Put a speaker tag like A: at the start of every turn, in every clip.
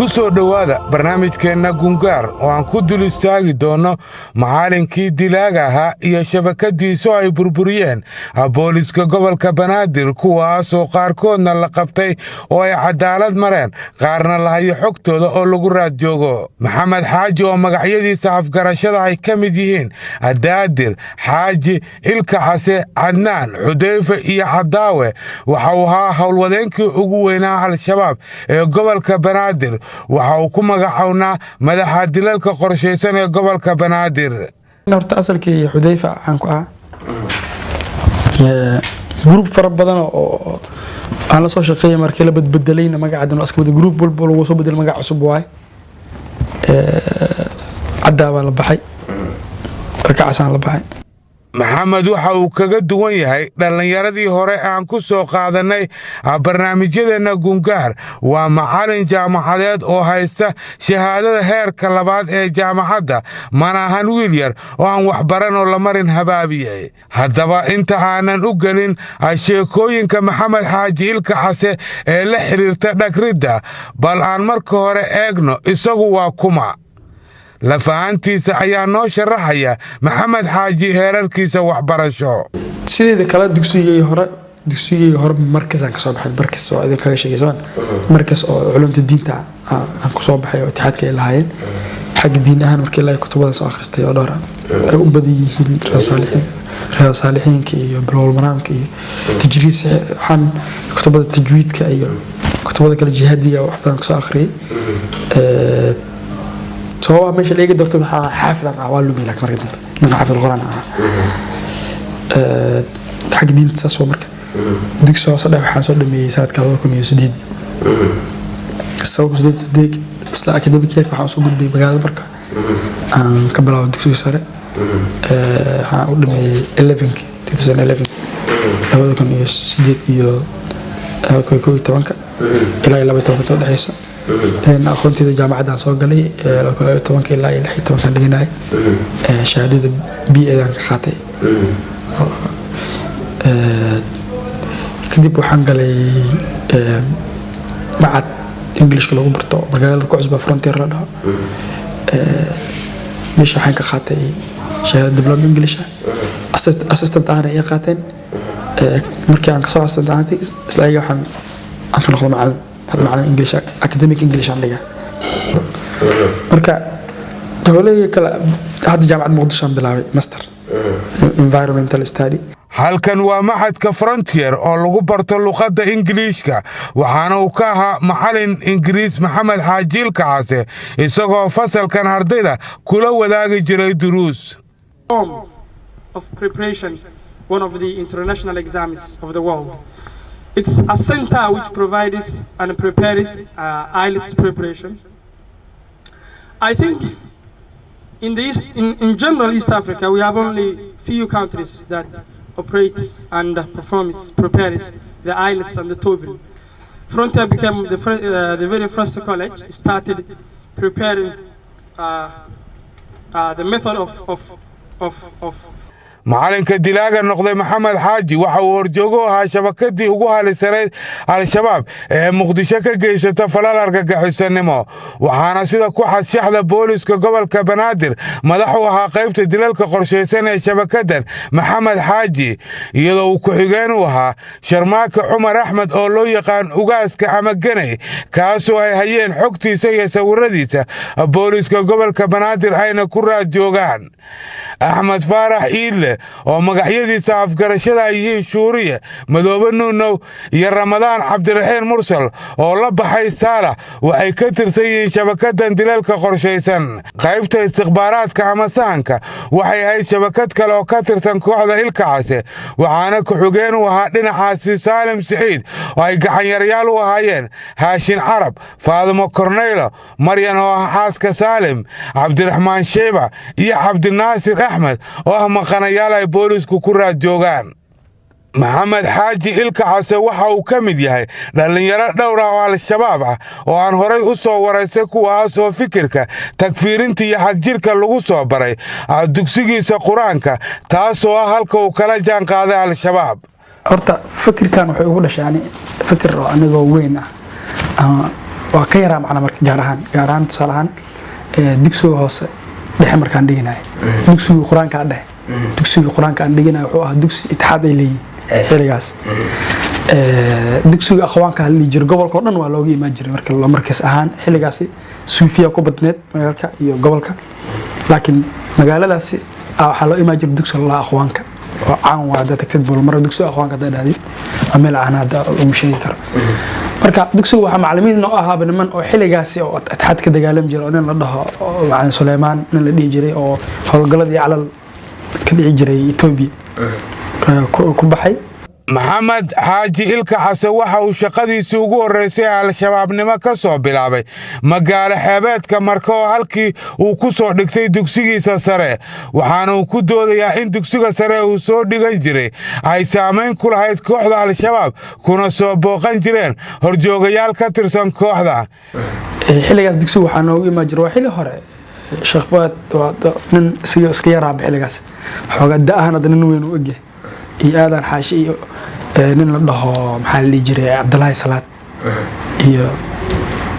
A: Ku soo dhowaada barnaamijkeenna Gungaar oo aan ku dul istaagi doonno macallinkii dilaaga ahaa iyo shabakadiisu ay burburiyeen booliska gobolka Banaadir, kuwaasoo qaarkoodna la qabtay oo ay cadaalad mareen, qaarna la hayo xogtooda oo lagu raad joogo. Maxamed Xaaji, oo magacyadiisa afgarashada ay ka mid yihiin Adaadir Xaaji, Ilka Case, Cadnaan, Xudayfe iyo Cadaawe, waxa uu ahaa howlwadeenkii ugu weynaa Al-Shabaab ee gobolka Banaadir. Waxa uu ku magacownaa madaxa dilalka qorshaysan ee gobolka Banaadir.
B: Horta asalkii Xudayfa caan ku ah, group fara badan oo aan la soo shaqeeyay markii la badbedelayna magaca iska bedel, group walba lagu soo bedelay magac cusub waaye. Caddaa baa la baxay, rakacasaan la baxay.
A: Maxamed waxa uu kaga duwan yahay dhallinyaradii hore aan ku soo qaadannay barnaamijyadeenna Gungaar waa macallin jaamacadeed oo haysta shahaadada heerka labaad ee jaamacadda. Mana ahan wiil yar oo aan waxbaran oo la marin habaabiyey. Haddaba, inta aanan u gelin sheekooyinka Maxamed Xaaji Ilka Case ee la xidhiirta dhagridda, bal aan marka hore eegno isagu waa kuma. Lafahantiisa ayaa noo sharaxaya Maxamed Xaaji heerarkiisa waxbarasho.
B: Sideeda kale, dugsigii hore markasaan kasoo baxay, markas oo idin kaga sheegay somaan, markas oo culumta diinta aan kusoo baxay oo itixaadka ay lahaayeen. Xagga diin ahaan markii ilaahay kutubadan soo akhristay oo dhowr ah ay u badan yihiin Riyaad Saalixiinka iyo Buluuqul Maraamka iyo tajriis, waxaan kutubada tajwiidka iyo kutubada kale jihaadiga wax badan kusoo akhriyay. Sababaha meesha la iga doortay waxaa xaafidan ah waa lumay, laakiin marka dambe ninka xaafid quraan ahaa xagga diinta saas waa. Marka dugsi hoose dhexe waxaan soo dhameeyey sanadka 2008, 2008 8. Isla academic year waxaan usoo gudbay magaalada marka aan ka bilaabo dugsiga sare. Waxaan u dhameeyey elevenki, 2011, 2008 iyo 2011 ilaa iyo 12-ka inta udhexeysa. Aqoonteyda jaamacaddaan soo galay 2012-ka ilaa iyo 16-kan dhiganayay. Shahaadada BA-dan ka qaatay. Kadib waxaan galay macad Englishka lagu barto magaalada ku cusba, Frontier la dhaho. Meesha waxaan ka qaatay shahaada diploma English ah, assistant ahna ay qaateen. Markii aan kasoo assistant ahaantay, isla ayaga waxaan aan ka noqdo macalin. Hadda macalin English, academic English aan dhigaa. Marka howlahii kale, hadda Jaamacad Muqdisho aan bilaabay master environmental study.
A: Halkan waa maxadka Frontier oo lagu barto luqadda Ingiliishka, waxaana uu ka ahaa macalin Ingiriis Maxamed Xaaji Ilka Case, isagoo fasalkan ardayda kula wadaagi jiray duruus.
C: Of preparation, one of the international exams of the world. It's a center which provides and prepares IELTS preparation. I think in, the East, in general East Africa, we have only few countries that operates and performs, prepares the IELTS and the TOEFL. Frontier became the very first college, started preparing the method of
A: Macalinka dilaaga noqday Maxamed Xaaji waxa uu horjoogo ahaa shabakadii ugu halisanayd Al-Shabaab ee Muqdisho ka geysata falal argagixisanimo, waxaana sida ku xadshaxda booliska gobolka Banaadir madax u ahaa qaybta dilalka qorshaysan ee shabakadan Maxamed Xaaji, iyadoo uu ku-xigeen u ahaa Sharmaaka Cumar Axmed oo loo yaqaan Ugaaska ama Geney, kaasoo ay hayeen xogtiisa iyo sawiradiisa booliska gobolka Banaadir ayna ku raad joogaan. Axmed Faarax Iidle, oo magacyadiisa afgarashada ay yihiin Shuuriye, Madoobe Nuunow iyo Ramadaan Cabdiraxiin Mursal oo la baxay Saalax, waxay ka tirsan yihiin shabakadan dilalka qorshaysan. Qaybta istikhbaaraadka ama sahanka waxay ahayd shabakad kale oo ka tirsan kooxda Ilka Case, waxaana ku-xigeen u ahaa dhinacaasi Saalim Siciid, oo ay gacanyaryaal u ahaayeen Haashin Carab, Faadimo Korneylo, Maryan oo ah xaaska Saalim, Cabdiraxmaan Sheeba iyo Cabdinaasir Axmed oo ah maqanayaal ay boolisku ku raad joogaan. Maxamed Xaaji Ilka Case waxa uu ka mid yahay dhallinyaro dhowr ah oo Al-Shabaab ah oo aan horay u soo waraystay, kuwaas oo fikirka takfiirinta iyo xagjirka lagu soo baray dugsigiisa Qur-aanka, taasoo ah halka uu kala jaan qaaday Al-Shabaab.
B: Horta fikirkan wuxuu igu dhashay ani fikir oo anigoo weyn ah ama Waa ka yaraa macna marka gaar ahaan tusaale ahaan dugsiga hoose dhexe markaan dhiganaya, dugsiga Qur-aanka aan dhexe, dugsiga Qur-aanka aan dhiganaya wuxuu ahaa dugsi Itixaad ay leeyihin xilligaas. Dugsiga Akhwaanka la dhihi jiray, gobolka oo dhan waa looga imaan jiray. Marka markaas ahaan xilligaasi suufiya ku badneed magaalka iyo gobolka, laakiin magaaladaasi waxaa loo imaan jiray dugsiga lalaha Akhwaanka oo caan waa. Haddaad tagtid Bulmaro, dugsiga Akhwaanka haddaad dhahdid, waa meel caan hadda lagu sheegi karo. Marka dugsiga waxaa macallimiin noo ahaaba niman oo xilligaasi oo Itixaad ka dagaalami jiray, oo nin la dhaho oo macallin Suleymaan nin la dhihi jiray oo howlgalladii Calal ka dhici jiray Etoobiya ku baxay.
A: Maxamed Xaaji Ilka Xase waxa uu shaqadiisii ugu horraysay Al-Shabaabnimo ka soo bilaabay magaalo xeebeedka Marka, oo halkii uu ku soo dhigtay dugsigiisa sare. Waxaana uu ku doodayaa in dugsiga sare uu soo dhigan jiray ay saamayn ku lahayd kooxda Al-Shabaab, kuna soo booqan jireen horjoogayaal ka tirsan kooxda.
B: Xilligaas dugsiga waxaa noogu imaan jiray, waa xilli hore, Sheekh Fuad, waa nin iska yaraaba xilligaas, xoogaa da-ahan hadda nin weyn u egyahay, iyo Aadan Xaashi iyo nin la dhaho, maxaa la dhihi jiray, Cabdulaahi Salaad iyo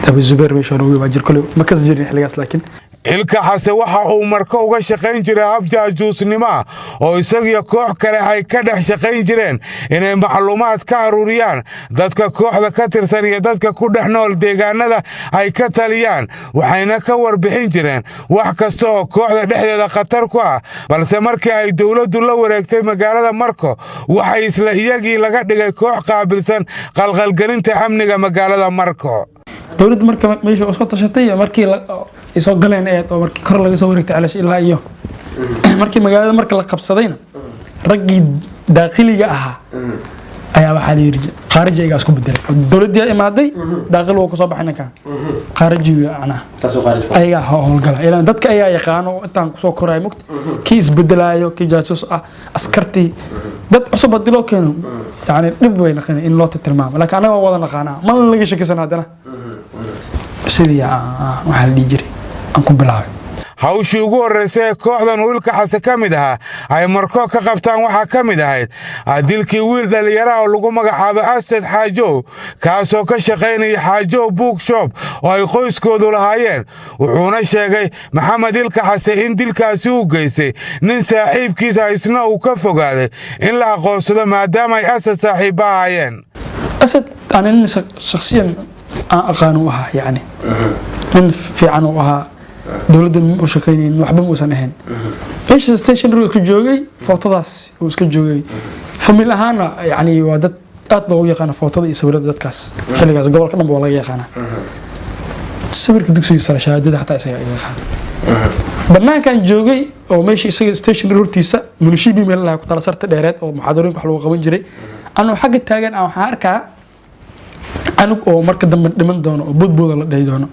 B: Abu Zubeer meesha noogu imaan jiray. Koley ma kas jirin xilligaas laakiin.
A: Ilka Xase waxa uu Marko uga shaqayn jiray hab jaajuusnimo ah, oo isagiyo koox kale ay ka dhex shaqayn jireen inay macluumaad ka aruuriyaan dadka kooxda ka tirsan iyo dadka ku dhex nool deegaanada ay ka taliyaan, waxayna ka warbixin jireen wax kasta oo kooxda dhexdeeda khatar ku ah. Balse markii ay dowladdu la wareegtay magaalada Marko, waxay isla iyagii laga dhigay koox qaabilsan qalqalgelinta amniga magaalada Marko.
B: Dowladda marka meesha soo tashatay markii ay soo galeen eed oo markii kor laga soo wareegtay Calash ilaa iyo markii magaalada marka la qabsadayna, raggii daaqiliga ahaa ayaa waxaa la yidhi khaariji ayagaa isku bedelay. Dowladdii imaaday, daaqil wuu kasoo baxay, ninkan khaarijiga macnaha ayagaa howlgala, ilaan dadka ayaa yaqaano oo intaan kusoo koraayo mugta kii isbedelaayo, kii jaasus ah, askartii dad cusub haddii loo keeno yani dhib way naqina in loo tilmaamo, laakiin annaga waa wada naqaanaa, mana laga shakisan. Haddana sidii waxaa la dhihi jiray aan ku bilaabay.
A: Hawshii ugu horraysay ee kooxdan uu Ilka Xase ka mid ahaa ay Marko ka qabtaan waxaa ka mid ahayd dilkii wiil dhallinyaraha oo lagu magacaabo Asad Xaajow, kaasoo ka shaqaynaya Xaajow Bookshop oo ay qoyskoodu lahaayeen. Wuxuuna sheegay Maxamed Ilka Xase in dilkaasi uu geystay nin saaxiibkiisa, isna uu ka fogaaday in la aqoonsado maadaama ay Asad saaxiibba ahaayeen.
B: Asad ani nin shakhsiyan aan aqaan u ahaa, yacni nin fiican uu ahaa, dowladda ma u shaqaynaynin, waxba ma uusan ahayn. Meesha stationary iska joogay, footadaas uu iska joogay. Famil ahaana yani waa dad aad loogu yaqaana footada iyo sawirada dadkaas xilligaas, gobolka dhan ba waa laga yaqaanaa. Sawirka dugsiga sare, shahaadada xataa isaga iga yaqaana. Banaankan joogay oo meesha isaga stationary hortiisa munishibi meel lahaa ku tala sarta dheereed oo muxaadarooyinka wax lagu qaban jiray, anuu xagga taagan aan waxaan arkaa anug oo marka dambe dhiman doono oo boodbooda la dhihi doono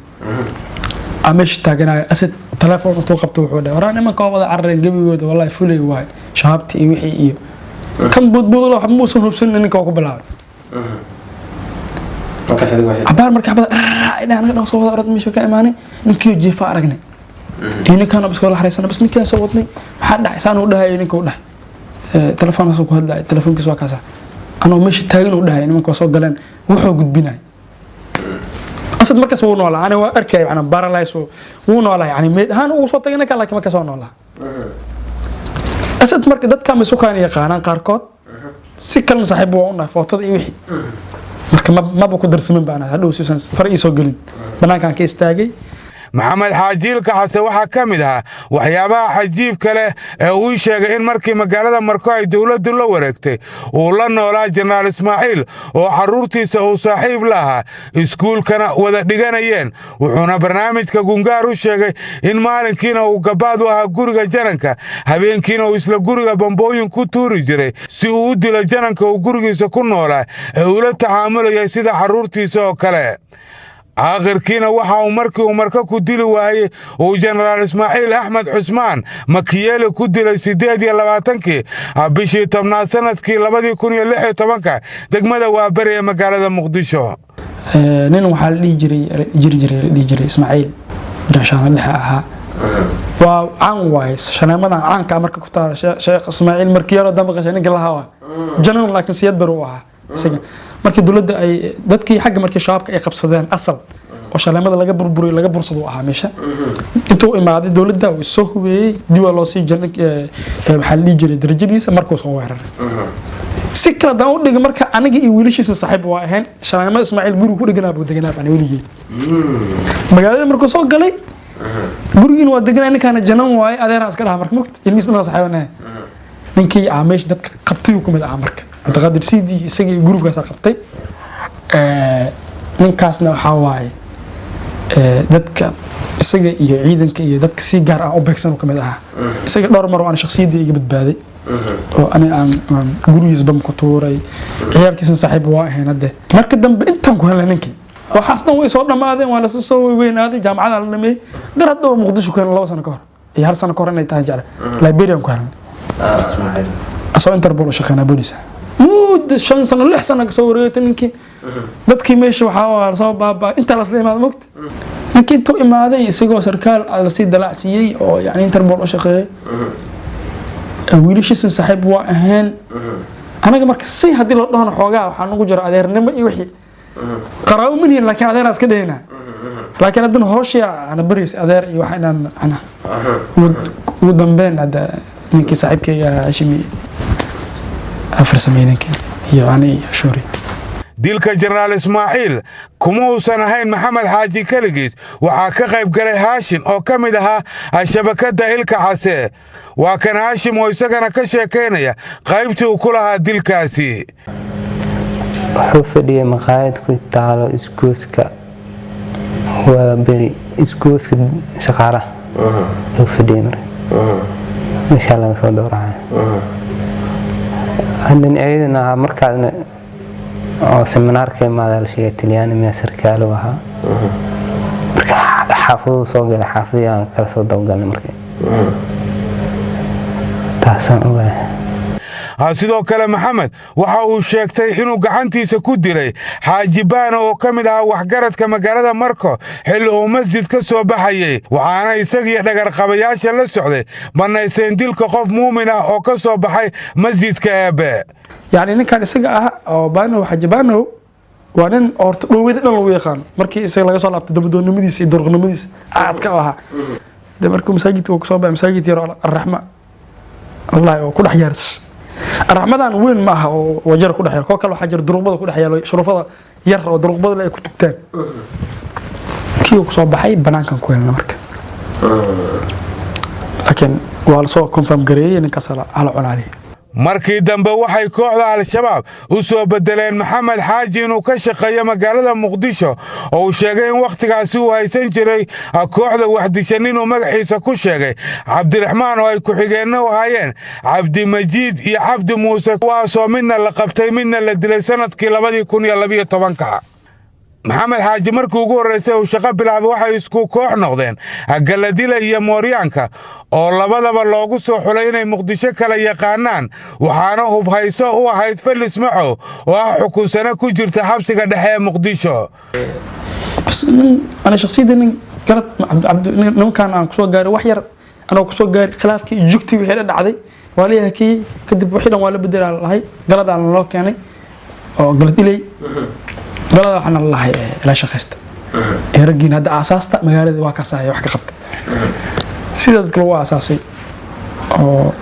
B: aa meesha taaganayo. Asad telefoon intuu qabto wuxuu dhahay: "Waraa, nimanka waa wada carareen gebigooda, wallahi fulay waay, shabaabti iyo wixii iyo kan boodbooda." Waxba muusan hubsanin, ninka waa ku bilaabay cabaar. Marka xabada anaga dhan soo wada orod meesha ka imaanay, ninkiyo jiifa aragnay iyo ninkaan bas kala xariisana, bas ninkaan soo wadnay. "Maxaa dhacay?" Saan uu dhahay, ninka uu dhahay telefoonkaas ku hadlaya, telefoonkiis waa kaasa, anoo meesha taagan uu dhahay nimanka waa soo galeen. Wuxuu gudbinay Asad markaas wuu noolaa, ani waa arkay macnaa paralyze wuu noolaa, yani meed ahaan ugu soo tagay ninka, laakiin markaas waa noolaa Asad. Marka dadka ma sukaan yaqaanaan qaarkood, si kalena saaxiib waa u nahay, footada iyo wixii marka maba ku darsamin baan hadhow siisan far ii soo gelin, banaankaan ka istaagay.
A: Maxamed Xaaji Ilka Xase waxaa ka mid ahaa waxyaabaha xajiibka leh ee uu sheegay in markii magaalada Marko ay dowladdu la wareegtay uu la noolaa Jenaraal Ismaaciil, oo carruurtiisa uu saaxiib la ahaa, iskuulkana wada dhiganayeen. Wuxuuna barnaamijka Gungaar u sheegay in maalinkiina uu gabaad u ahaa guriga jananka, habeenkiina uu isla guriga bambooyin ku tuuri jiray si uu u dilo jananka uu gurigiisa ku noolaa ee ula taxaamulayay sida carruurtiisa oo kale. Aakhirkiina waxa uu markii uu Marka ku dili waayey uu Jenaraal Ismaaciil Axmed Cusmaan Makiyeeli ku dilay 28-kii bishii 10aad sanadkii 2016-ka degmada Waaberi ee magaalada Muqdisho.
B: Nin waxaa la dhihi jiray, jiri jiray, la dhihi jiray Ismaaciil, gaashaana dhexe ahaa, waa caan waaye. Shaneemadan caanka marka ku taala, Sheekh Ismaaciil markii yaroo dambe qashay ninka lahaa waa janan, laakiin Siyad Bar uu ahaa isaga markii dowladda ay dadkii xagga markii Shabaabka ay qabsadeen asal. Oo shaleemada laga burburiyo, laga bursado ahaa meesha. Intuu imaaday dowladda uu soo hubeeyey, dib waa loo sii jiray, maxaa la dhihi jiray, darajadiisa markuu soo weeraray. Si kale daan u dhigay, marka aniga iyo wiilashiisa saaxiib waa ahayn. Shaleemada Ismaaciil guriga ku dheganaa buu deganaa baan weligii. Magaalada markuu soo galay, gurigiina waa deganaa. Ninkaana janan waaye, adeeraan iska dhaha. Marka mogta ilmihiis dhan saaxiibanahay. Ninkii aa meesha dadka qabtay uu kamid ahaa. Marka Cabdiqaadir Siidi isaga iyo gurigaasa qabtay. Ninkaasna waxaa waaye dadka isaga iyo ciidanka iyo dadka si gaar ah u beegsan uu kamid ahaa. Isaga dhowr mar oo aan shakhsiyaddii iga badbaaday oo ani aan gurigiis bam ku tuuray. Ciyaalkiisna saaxiib waa ahayn. Hadde marka dambe intaan ku helnay ninkii, waxaas dhan way soo dhammaadeen, waa lasa soo weynaaday, jaamacada la dhameeyey. Dar hadda oo Muqdisho ku helnay 2 sano ka hor iyo hal sano ka hor inay tahay jecla, Liberian ku helnay asoo Interpol u shaqeynaa, booliis. Muddo 5 sano, 6 sano kasoo wareegtay ninkii. Dadkii meesha waxaa waa soo baabaa intaa lasla imaada mogta. Ninkii intuu imaaday isagoo sarkaal lasii dalacsiiyey oo yani Interpol u shaqeeyay, wiilashiisa saaxiib waa ahayn. Anaga marka si haddii loo dhahona xoogaa waxaa nagu jira adeernimo iyo wixii qaraabo manihin, laakiin adeeraa iska dhehayna. Laakiin haddana hooshii ana baraysa adeer iyo waxa inaan macnaha ugu dambeyn hadda ninkii saaxiibkayga Hashimi afar sameeyey ninkii iyo ani iyo Shuuri.
A: Dilka Jenaraal Ismaaciil kuma uusan ahayn Maxamed Xaaji keligiis. Waxaa ka qayb galay Haashin oo ka mid ahaa shabakadda Ilka Case. Waa kan Haashim oo isagana ka sheekaynaya qaybtii uu ku lahaa dilkaasi.
D: Wuxuu fadhiyay maqaayad ku taalo isgooska, waa beri, isgooska Shaqaalaha ayuu fadhiyay. Marka meeshaa laga soo dowracay haddan ciidan ahaa markaasna oo seminaarka imaada la sheegay. Talyaani miyaa sarkaalo ahaa. Marka xaafaduu soo galay, xaafadii aan kala soo dabagalnay. Marka taasaan ogahay.
A: Sidoo kale Maxamed waxa uu sheegtay inuu gacantiisa ku dilay Xaaji Baana oo ka mid ahaa waxgaradka magaalada Marko, xilli uu masjid ka soo baxayey. Waxaana isagiyo dhagarqabayaasha la socday bannayseen dilka qof muumin ah oo ka soo baxay masjidka Eebe.
B: Yani ninkan isaga ah oo Baanow, Xaaji Baanow, waa nin horta dhoowada dhan lagu yaqaano. Markii isaga laga soo laabtay dabadoonnimadiisa iyo durqnimadiisa caadka u ahaa de, markuu masaajidka uu kasoo baxay, masaajid yar oo Arraxma wallahi oo ku dhex yaaris, Arraxmadan weyn ma aha oo Wajara ku dhex yaal, koo kale waxaa jira duruqbada ku dhex yaalo, sharufada yar oo duruqbada ay ku tugtaan. Kii uu kusoo baxay banaankan ku helna marka, laakiin waa lasoo confirm gareeyey ninkaas hala colaadiyay.
A: Markii dambe waxay kooxda Al-Shabaab u soo beddeleen Maxamed Xaaji inuu ka shaqeeyo magaalada Muqdisho, oo uu sheegay in wakhtigaasi uu haysan jiray kooxda waxdishan inuu magaxiisa ku sheegay Cabdiraxmaan, oo ay ku-xigeenna u ahaayeen Cabdimajiid iyo Cabdi Muuse, kuwaasoo midna la qabtay, midna la dilay sannadkii 2012-ka. Maxamed Xaaji markii ugu horraysay uu shaqo bilaabay waxay isku koox noqdeen Galadila iyo Mooryaanka, oo labadaba loogu soo xulay inay Muqdisho kala yaqaanaan. Waxaana hubhayso u ahayd Felis Macow oo ah xukunsano ku jirta xabsiga dhexe ee Muqdisho.
B: Bas nin ana shakhsiyadda nin galad nimankan aan kusoo gaaray, wax yar anoo kusoo gaaray, khilaafkii iyo jugtii wixii dhacday waa la hakiyey. Kadib wixii dhan waa la bedelaa lahay, galadaan loo keenay oo Galad Iley. Galada waxaana lahay ila shaqaysta ee raggiin hadda aasaasta magaalada waa kaasaya wax ka qabta sida dadka lagu aasaasay. Oo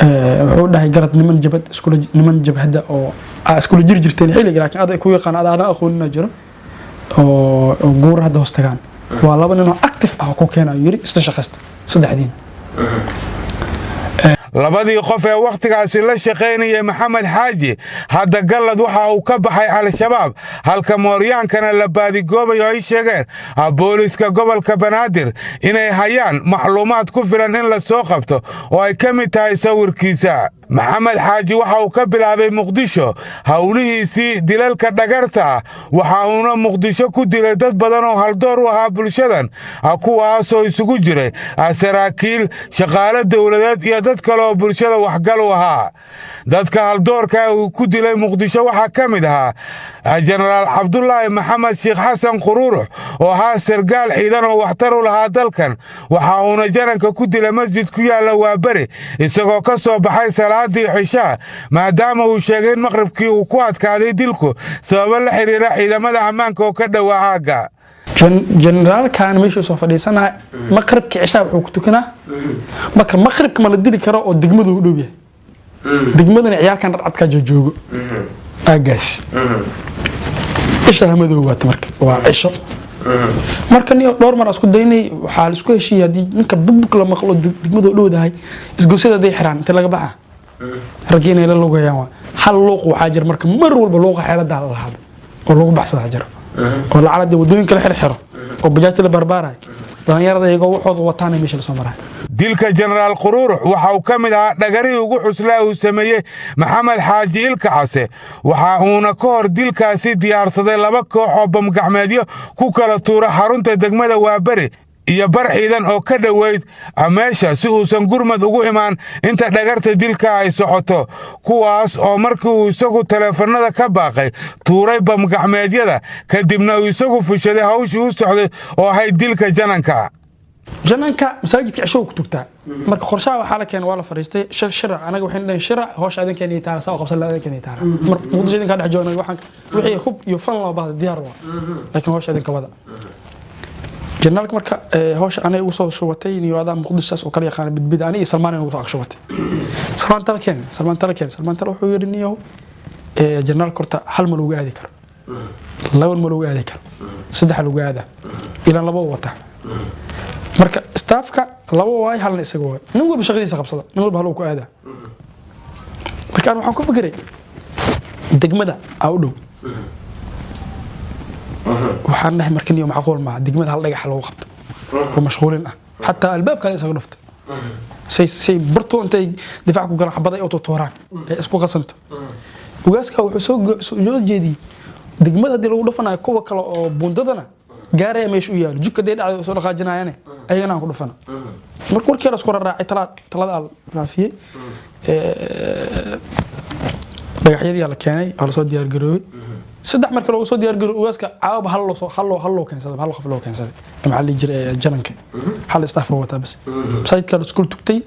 B: wuxuu dhahay Galad, niman jabad iskula, niman jabhadda oo aa iskula jiri jirteen xilliga, laakiin aad ku yaqaan ad aadan aqoonina jiro oo guur hadda hoos tagaan. Waa laba nin oo active ah oo ku keena, ayuu yiri, isla shaqaysta saddexdiin.
A: Labadii qof ee wakhtigaasi la shaqaynayay Maxamed Xaaji, hadda Gallad waxa uu ka baxay Al-Shabaab, halka Mooryaankana la baadigoobayo. Ay sheegeen booliska gobolka Banaadir inay hayaan macluumaad ku filan in la soo qabto, oo ay ka mid tahay sawirkiisa. Maxamed Xaaji waxa uu ka bilaabay Muqdisho howlihiisii dilalka dhagarta ah, waxa uuna Muqdisho ku dilay dad badan oo haldoor u ahaa bulshadan, kuwaasoo isugu jiray saraakiil, shaqaale dowladeed iyo dad kale oo bulshada waxgal u ahaa. Dadka haldoorka uu ku dilay Muqdisho waxaa ka mid ahaa Jenaraal Cabdulaahi Maxamed Sheekh Xasan Quruurux, oo ahaa sargaal ciidan oo waxtar u lahaa dalkan. Waxa uuna jananka ku dilay masjid ku yaalla Waaberi, isagoo ka soo baxay salaadii xishaha, maadaama uu sheegay in maqribkii uu ku adkaaday dilku sababo la xidhiira ciidamada ammaanka oo ka dhowaa aagga.
C: Generaalkan meeshuu soo fadhiisanaa, maqribka cishaa wuxuu ku tukanaa. Marka maqribka ma la dili karo oo degmadu u dhow yahay, degmadana ciyaalkan dhadcadkaa joogo aagaas. Isha madow waata. Marka waa cisho. Marka nin dhowr mar aan isku daynay, waxaa la isku heshiiyey haddii ninka bugbug la maqlo, degmadu u dhowdahay, isgoysyada hadday xiraan, inta laga baxa raggii inay la lugayaan. Waa hal luuq waxaa jira. Marka mar walba luuqa xeeladaa la lahaaba oo lagu baxsadaa jiro oo lacala dee wadooyinka la xirxiro oo bajaajta la barbaarayo, dhalinyarada iyagoo waxooda wataana meesha lasoo marayo.
A: Dilka Jenaraal Quruurux waxa uu ka mid ahaa dhagarihii ugu cuslaa uu sameeyey Maxamed Xaaji Ilka Case. Waxa uuna ka hor dilkaasi diyaarsaday laba koox oo bamgacmeedyo ku kala tuura xarunta degmada Waaberi iyo bar ciidan oo ka dhoweyd meesha, si uusan gurmad ugu imaan inta dhagarta dilka ay socoto, kuwaas oo markii uu isagu taleefannada ka baaqay tuuray bamgacmeedyada, kadibna uu isagu fushaday hawshii u socday oo ahayd dilka jananka.
C: Jananka masaajidka cisho ku tugtaa. Marka qorshaha waxaa la keenay, waa la fariistay shirac. Anaga waxaynu dhahay shirac, howsha adinkan iyo taala saa u qabsan adinkan iyo taala. Mar Muqdisho idinkaa dhex joogna, waxaan wixii hub iyo fan loo baahda diyaar waa, laakiin howsha idinka wada. Janaalka marka howsha anay ugu soo shubatay niyo adaa Muqdisho saas oo kala yaqaana bidbid, ani iyo Salmaan ugu soo ag shubatay. Salmaan tala keen, Salmaan tala keen. Salmaan tala wuxuu yidhi: "Niyow, janaalka horta hal ma lagu aadi karo, laba ma lagu aadi karo, saddex lagu aadaa ilaan laba wata." Marka staafka laba waay, halna isaga waay. Nin walba shaqadiisa qabsada, nin walba haluu ku aadaa. Marka aan waxaan ku fikiray degmada aa u dhow. Waxaan dhahay marka: "Niyo, macquul maaha degmada hal dhagax lagu qabto oo mashquulin ah, xataa albaabka isaga dhuftay say bartoo intay difaac ku galaan, xabad ay u tuuraan ee isku qasanto." Ugaaska wuxuu soo jeediyey degmada haddii lagu dhufanayo, kuwa kale oo buundadana gaaraya meesha u yaalo, jidka hadday dhacdo soo dhaqaajinayaane, ayagana aan ku dhufana. Marka warkii la isku raraacay, talada aa raafiyey, dhagaxyadii la keenay, waa lasoo diyaar garoobay. Saddex marka loogu soo diyaar garoobay, ugaaska caawaba hal loo keensaday, hal qof loo keensaday. Maxaa la dhihi jiray, jananka hal staff oo wataa bas. Masaajidka la isku tugtay.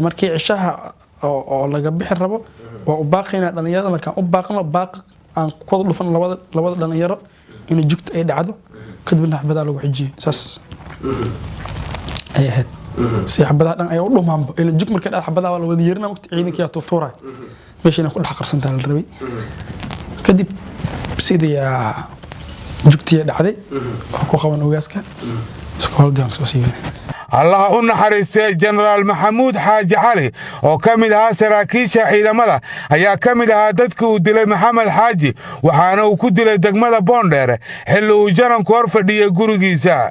C: Markii cishaha oo laga bixi rabo, waa u baaqaynaa dhalinyarada. Markaan u baaqno, baaq aan ku wada dhufan labada dhalinyaro in jugta ay dhacdo, kadibna xabadaa lagu xijiyey. Saas ay ahayd si xabadaha dhan ay u dhumaanba ila jug markay dhacdo, xabadaha waa la wada yeerina waqti ciidankii yaa tuurtuuray, meesha inay ku dhex qarsantaa la rabay. Kadib sidii jugtiya dhacday oo ku qaban ogaaska isku howldiaan kasoo siibinay.
A: Allaha u naxariistay Jenaraal Maxamuud Xaaji Cali oo ka mid ahaa saraakiisha ciidamada ayaa ka mid ahaa dadkii uu dilay Maxamed Xaaji, waxaana uu ku dilay degmada Boondheere xilli uu jananku hor fadhiyey gurigiisa.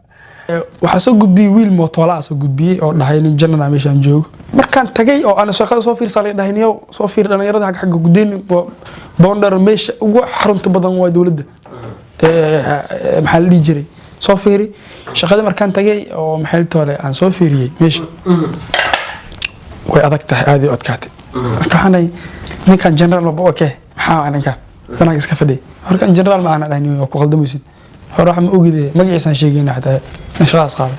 C: Waxaa soo gudbiyey wiil mootoolaa soo gudbiyey oo dhahay nin janana meeshaan joogo. Markaan tagay oo aan shaqada soo fiirsaa, la dhahay: "Niyow, soo fiir dhalinyarada xagga gudeyn Boondheer, meesha ugu xarunta badan waa dowladda." Maxaa la dhihi jiray, soo fiiri shaqada. Markaan tagay oo maxay toole aan soo fiiriyey, meesha way adag tahay, aad u adkaatay. Marka waxaan dhahay: "Ninkan general maba okay, maxaa ninkan banaanka iska fadhiyay?" Horkan general ma ahna dhahay, waa ku qaldamaysid. Hore waxa ma ogide, magaciisaan sheegayna xataa in shaqadaas qaado.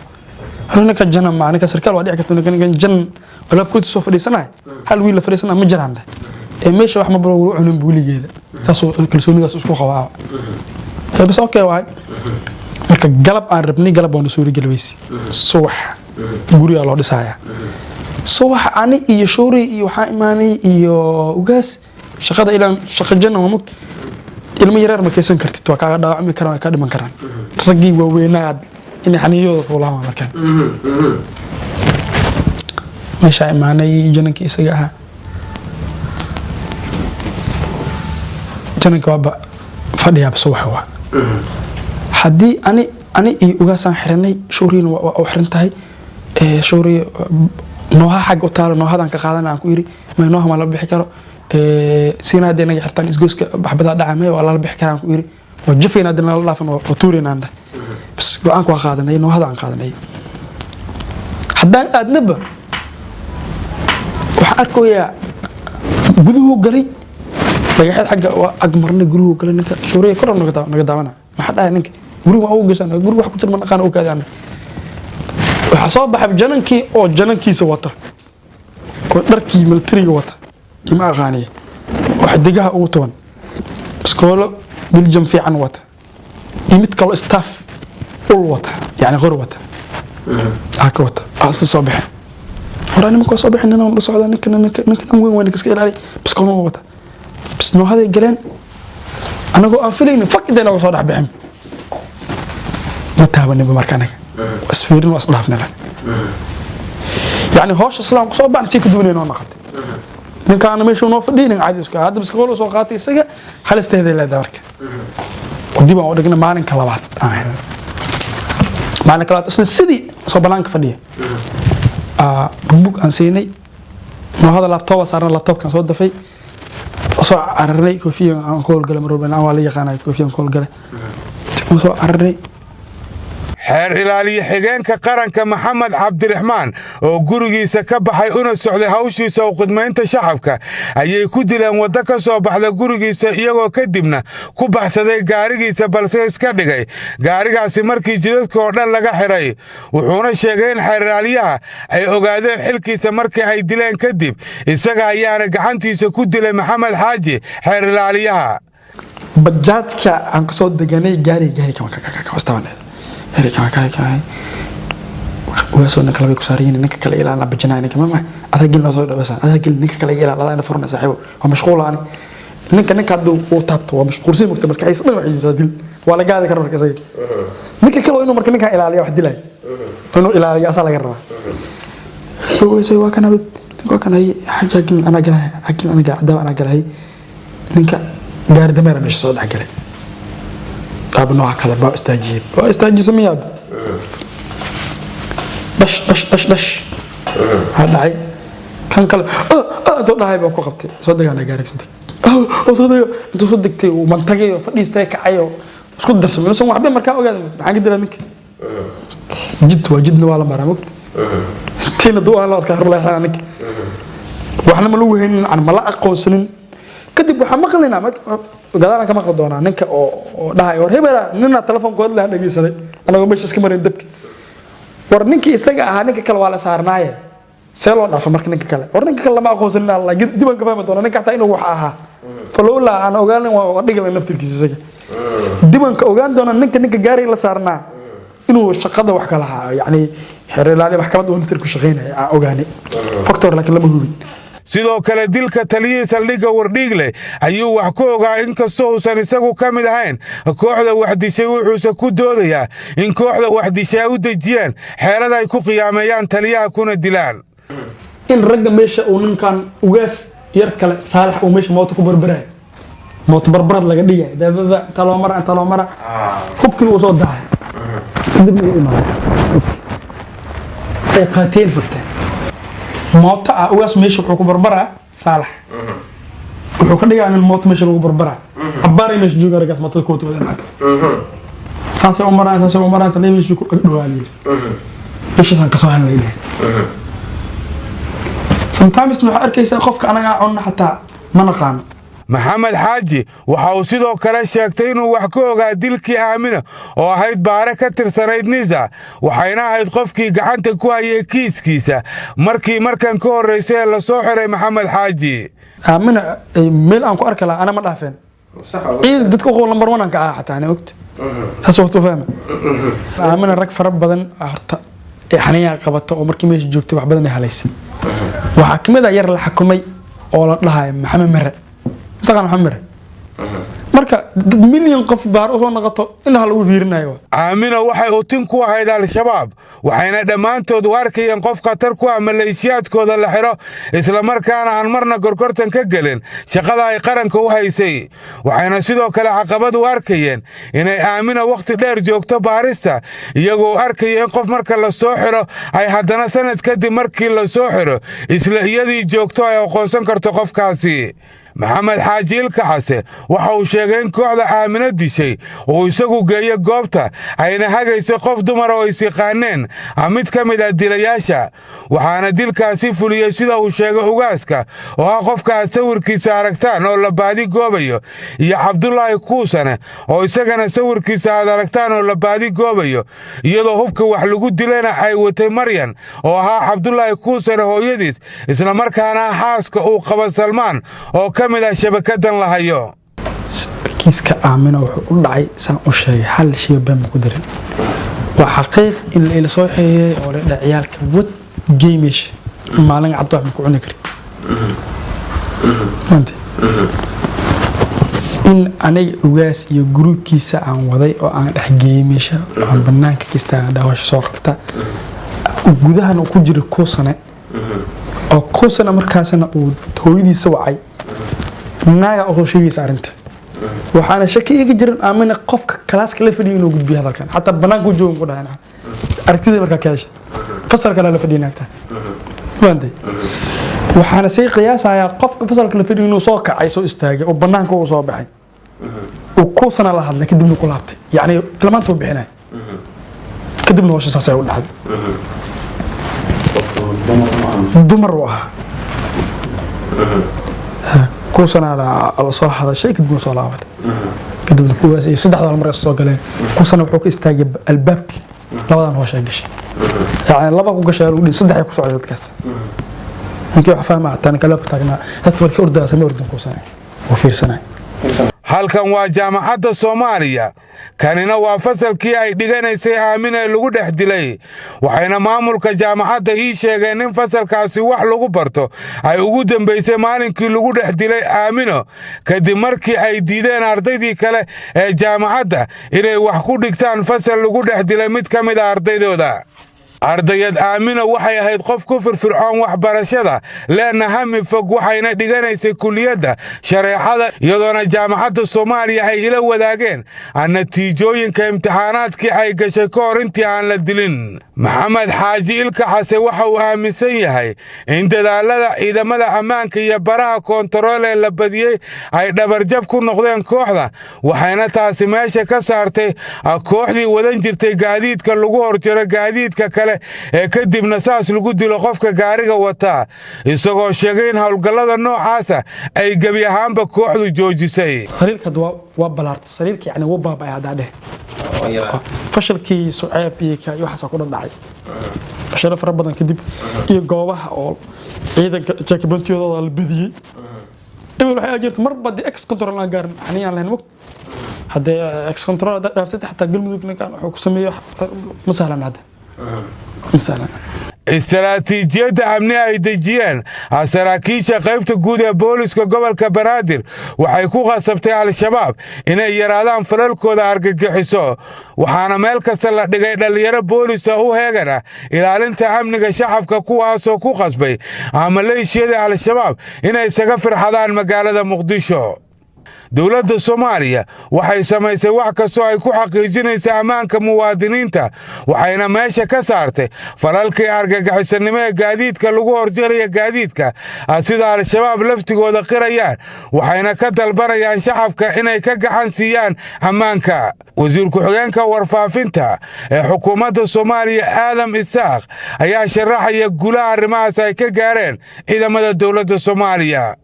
C: Hore ninka janan ma, ninka sarkaal waa dhici karta, ninkan janan alaabkoodi soo fadhiisanahay, hal wiil la fadhiisanaya ma jiraan dheh. Ee meesha wax maba lagu cunin buuligeeda, saasuu kalsoonidaas isku qabaa. Ee bas okay waay. Marka galab aan rabnay, galab waana suuri weysi. Subax gurigaa loo dhisayaa. Subax ani iyo shuuri iyo waxaa imaanay iyo ugaas shaqada. Ilaan shaqa janna waa mugta, ilmo yareer ma keysan kartid, waa kaaga dhaawacmi karaan, waa kaa dhiman karaan. Raggii waaweynaad inay xaniiyadooda fuulaan waa. Markaan meeshaa imaanay, janankii isaga ahaa, jananka waaba fadhiyaaba. Subaxa waa haddii ani iyo ugaasaan xiranay, shuuriina waa u xiran tahay. Shuuri nooha xagga u taalo, noohadaan ka qaadana. Aan ku yiri: "May, nooha ma la bixi karo, siina hadday naga xirtaan isgoyska baxbadaa dhaca." "May, waa lala bixi karaa," aan ku yiri. "Waa jafayna haddii nala dhaafan, waa tuuraynaan," dheh. Bas go-aanka waa qaadanay, noohada aan qaadanay. Haddaan aadnaba, waxaan arkayaa guduhu galay, dhagaxyad xagga waa ag marnay, guruhu galay ninka. Shuuriya kor naga daawana. Maxaa dhahay ninka guriga ma ugu gashaan? Guriga wax ku jira ma naqaan u kaadaan. Waxaa soo baxay janankii oo janankiisa wata oo dharkii militariga wata, ima aqaaniye, oo xidigaha ugu tuban, biskoolo Belgium fiican wata iyo mid kaloo staff.
B: Ul wata, yani qori wata, aka wata, aa isla soo baxeen. Horaa nimanka waa soo baxeen, nina la socdaa, ninka ninka ninka weyn waa, ninka iska ilaali. Bas qolma wata, bas noohaday galeen, anagoo aan filaynin fak intay nooga soo dhex bixin. Ma taabaninba marka, anaga waa isfiirin, waa isdhaafnala. Yani howsha sidaan kusoo baxnay si ka duwanay noo noqotay. Ninkaana meeshuu noo fadhiyay, nin caadi iska hadda biska qol soo qaatay, isaga halisteeday leedahay. Marka dib aan u dhignay, maalinka labaad aan helnay. Maalinka labaad isla sidii soo banaanka fadhiya, bugbug aan siinay, noohada laptop saarna, laptopkaan soo dafay, soo cararnay. Koofiyan aan ku howlgalay mar walba, aan waa la yaqaanay, koofiyan ku howlgalay, waan soo cararnay.
A: Xeer ilaaliye xigeenka qaranka Maxamed Cabdiraxmaan oo gurigiisa ka baxay una socday hawshiisa u khidmaynta shacabka ayay ku dileen waddo ka soo baxda gurigiisa, iyagoo kadibna ku baxsaday gaarigiisa, balse iska dhigay gaarigaasi markii jidadka oo dhan laga xiray. Wuxuuna sheegay in xeer ilaaliyaha ay ogaadeen xilkiisa markii ay dileen kadib, isaga ayaana gacantiisa ku dilay Maxamed Xaaji xeer ilaaliyaha.
B: Bajaajka aan kasoo deganay, gaari gaari kama kama gaari kama kama kama waasoo ninka labay ku saaran yihiin, ninka kale ilaa bajinaa, ninka mama adaa gelin, soo dhawasa adaa gelin, ninka kale ilaa adaa ina furna, saaxiibo, waa mashquul ani. Ninka hadduu uu taabto waa mashquulsan, mugta maskaxdiisa dhan waxay dil waa la gaadi kara. Marka isaga ninka kale waa inuu marka ninkan ilaaliya, wax dilay inuu ilaaliyo asaa laga rabaa. Soo waa kana, ninka waa kana, xaja gelin, anaa galahay, gelin, anaa galay, anaa galahay. Ninka gaari dameera meesha soo dhex galay, aaba nooca kale baa istaajiyey, waa istaajiyey miyaab, dhash dhash dhash dhash waxaa dhacay. Kan kale intuu dhahay baa ku qabtay, soo degaana gaariga, soo deg oo soo dego. Intuu soo degtay uu mantagay oo fadhiistay, kacay oo isku darsamay inuusan waxba markaa ogaadan. Maxaan ka dilaa ninka? Jid waa jidna, waa la maraa mogta, tiina duu aan loo iska horleexana ninka, waxna ma lagu haynin, ma la aqoonsanin. Kadib waxaan maqlaynaa, gadaalaan ka maqli doonaa ninka oo dhahay, war hebela nina telefoonka hadlaan dhegeysaday anagoo meesha iska marin dabka. War ninkii isaga ahaa, ninka kale waa la saarnaaye, see loo dhaafa marka ninka kale? War ninka kale lama aqoonsanin, alla dib aan ka fahmi doonaa ninka xataa inuu wax ahaa. Falowlaa aan ogaanin waa dhigi naftirkiisa isaga, dib aan ka ogaan doonaa ninka gaariga la saarnaa inuu shaqada wax ka lahaa, yacni xeer ilaaliya maxkamadda uu naftir ku shaqaynaya aan ogaanay factor, laakiin lama hubin.
A: Sidoo kale dilka taliyihii saldhigga Wardhiigle ayuu wax ku ogaa, inkastoo uusan isagu ka mid ahayn kooxda wax dishay. Wuxuuse ku doodayaa in kooxda wax dishay ay u dejiyeen xeelada ay ku qiyaameeyaan taliyaha kuna dilaan.
B: In ragga meesha uu ninkan ugaas yar kale Saalax uu meesha mooto ku barbarayo, mooto barbarad laga dhigay, dabada inta loo mara, inta loo mara, hubkii uu soo dahay, kadibna uu imaaday, ay qaateen, furteen mooto ah. Ugaas meesha wuxuu ku barbaraa, Saalax wuxuu ka dhigaa nin mooto meesha lagu barbaraa. Abbaaray meesha jooga raggaas mootada koota wadan xagga, saasay u maraan, saasay u maraan, salee meesha ku dhawaa meeshaasaan kasoo helnay dheh. Sometimes waxaa arkaysaa qofka anagaa cunna xataa ma naqaano.
A: Maxamed Xaaji waxa uu sidoo kale sheegtay inuu wax ka ogaa dilkii Aamina oo ahayd baare ka tirsanayd NISA, waxayna ahayd qofkii gacanta ku hayay kiiskiisa markii markan ka horraysay ee lasoo xiray Maxamed Xaaji.
B: Aamina meel aan ku arki lahaa ana ma dhaafeen ciil dadka uqow number one aan ka ahaa xataa ana ogta saas waqti fahma. Aamina rag fara badan horta ee xaniyaa qabata oo markii meesha joogtay wax badan ay halaysay. Waxaa kamid ah yar la xakumay oo la dhahayo Maxamed Mere, mataqaan Maxamed Mere? Marka dad milyan qof baar usoo noqoto indhaha lagu fiirinayo.
A: Aamina waxay utin ku ahayd Al-Shabaab, waxayna dhammaantood u arkayeen qof khatar ku ah maleeshiyaadkooda la xidho, islamarkaana aan marna gorgortan ka gelin shaqada ay qaranka u haysay. Waxayna sidoo kale caqabad u arkayeen inay Aamina wakhti dheer joogto baarista, iyagoo arkaya in qof marka la soo xidho ay haddana sanad kadib markii la soo xidho isla iyadii joogto ay aqoonsan karto qofkaasi. Maxamed Xaaji Ilkaxase waxa uu sheegay in kooxda Aamino dishay uu isagu geeyo goobta, ayna hagayso qof dumar oo is yaqaaneen mid ka mid ah dilayaasha, waxaana dilkaasi fuliyey, sida uu sheegay, ugaaska oo ah qofka aad sawirkiisa aragtaan oo la baadi goobayo, iyo Cabdulaahi Kuusane oo isagana sawirkiisa aad aragtaan oo la baadi goobayo, iyadoo hubka wax lagu dilayna ay watay Maryan oo ahaa Cabdulaahi Kuusane hooyadiis, islamarkaana xaaska uu qaba Salmaan oo ka mid ah shabakadan la hayo.
B: Kiiska Aamina wuxuu u dhacay saan u sheegay, hal shay been ma ku dirin. Waa xaqiiq in la ila soo xiriiray oo la dhahay, "Ciyaalka wad geemeysha, maalin cad wax ma ku cuni kartid." Maanta in aniga Ugaas iyo gruubkiisa aan waday oo aan dhex geeyey meesha oo aan banaanka ka istaagan, dhaawasha soo qabta, gudahan uu ku jira Kuusane oo Kuusane markaasna uu hooyadiisa wacay, naaga oo soo sheegaysa arrinta. Waxaana shaki iga jirin Aamina qofka kalaaska la fadhiyo inuu gudbiyo hadalkan, xataa banaanka u joogan ku dhahay aragtida markaa ka hesha fasal kale la fadhiyo naagta waantay. Waxaana sii qiyaasayaa qofka fasalka la fadhiyo inuu soo kacay, soo istaagay oo banaanka uu soo baxay, uu Kuusana la hadlay, kadibna ku laabtay, yacni tilmaanta uu bixinay. Kadibna hawsha saas ay u dhacday. Dumar uu ahaa. Kuusana la soo hadashay, kadibna soo laabatay, kadibna kuwaas iyo saddexda mar soo galeen. Kuusana wuxuu ka istaagay albaabkii, labadan hawsha ay gashay, yacni laba ku gashay lagu dhihi, saddex ay ku socday dadkaas. Ninkii wax fahma hataa ninka albaabka taagnaa, dadka warkii ordaya sama ordin, Kuusana oo fiirsanay.
A: Halkan waa Jaamacadda Soomaaliya. Kanina waa fasalkii ay dhiganaysay Aamina ee lagu dhex dilay. Waxayna maamulka jaamacadda ii sheegeen in fasalkaasi wax lagu barto ay ugu dambaysay maalinkii lagu dhex dilay Aamino, kadib markii ay diideen ardaydii kale ee jaamacadda inay wax ku dhigtaan fasal lagu dhex dilay mid ka mid a ardaydooda. Ardayad Aamina waxay ahayd qof ku firfircoon waxbarashada, leena hami fog, waxayna dhiganaysay kulliyadda shareecada, iyadoona Jaamacadda Soomaaliya ay ila wadaageen natiijooyinka imtixaanaadkii ay gashay ka hor intii aan la dilin. Maxamed Xaaji Ilka Xase waxa uu aaminsan yahay in dadaallada ciidamada ammaanka iyo baraha koontarool ee la badiyey ay dhabarjab ku noqdeen kooxda, waxayna taasi meesha ka saartay kooxdii wadan jirtay gaadiidka lagu horjiro gaadiidka kale ee kadibna saas lagu dilo qofka gaariga wataa, isagoo sheegay in howlgallada noocaasa ay gebi ahaanba kooxdu joojisay.
B: Sariirka hadda waa balaartay sariirka, yani wuu baaba'ay. Haddaa dheh fashalkii Suceeb iyo ka iyo waxaasaa ku dhadhacay, fashalo fara badan kadib iyo goobaha oo ciidanka checkpoint-iyadooda la badiyey. Ebel waxay jirta marba dee ex control aan gaarin xaniyaan lahayn mogt. Haddee ex control haddaad dhaafsatay, xataa Galmudug ninkan wuxuu ku sameeyo ma sahlan, hadda ma sahlan.
A: Istaraatiijiyadda amni ay dejiyeen saraakiisha qaybta guud ee booliska gobolka Banaadir waxay ku khasabtay Al-Shabaab inay yaraadaan falalkooda argagixiso, waxaana meel kasta la dhigay dhallinyaro boolisa u heegan ah ilaalinta amniga shacabka, kuwaasoo ku khasbay maleeshiyada Al-Shabaab inay isaga firxadaan magaalada Muqdisho. Dowladda Soomaaliya waxay samaysay wax kastoo ay ku xaqiijinaysa ammaanka muwaadiniinta, waxayna meesha ka saartay falalkii argagixisanimo ee gaadiidka lagu horjaraya gaadiidka, sida Al-Shabaab laftigooda qirayaan, waxayna ka dalbanayaan shacabka inay ka gacan siiyaan ammaanka. Wasiir ku-xigeenka warfaafinta ee xukuumadda Soomaaliya, Aadam Isaaq, ayaa sharaxaya guulaha arrimahaas ay ka gaareen ciidamada dowladda Soomaaliya.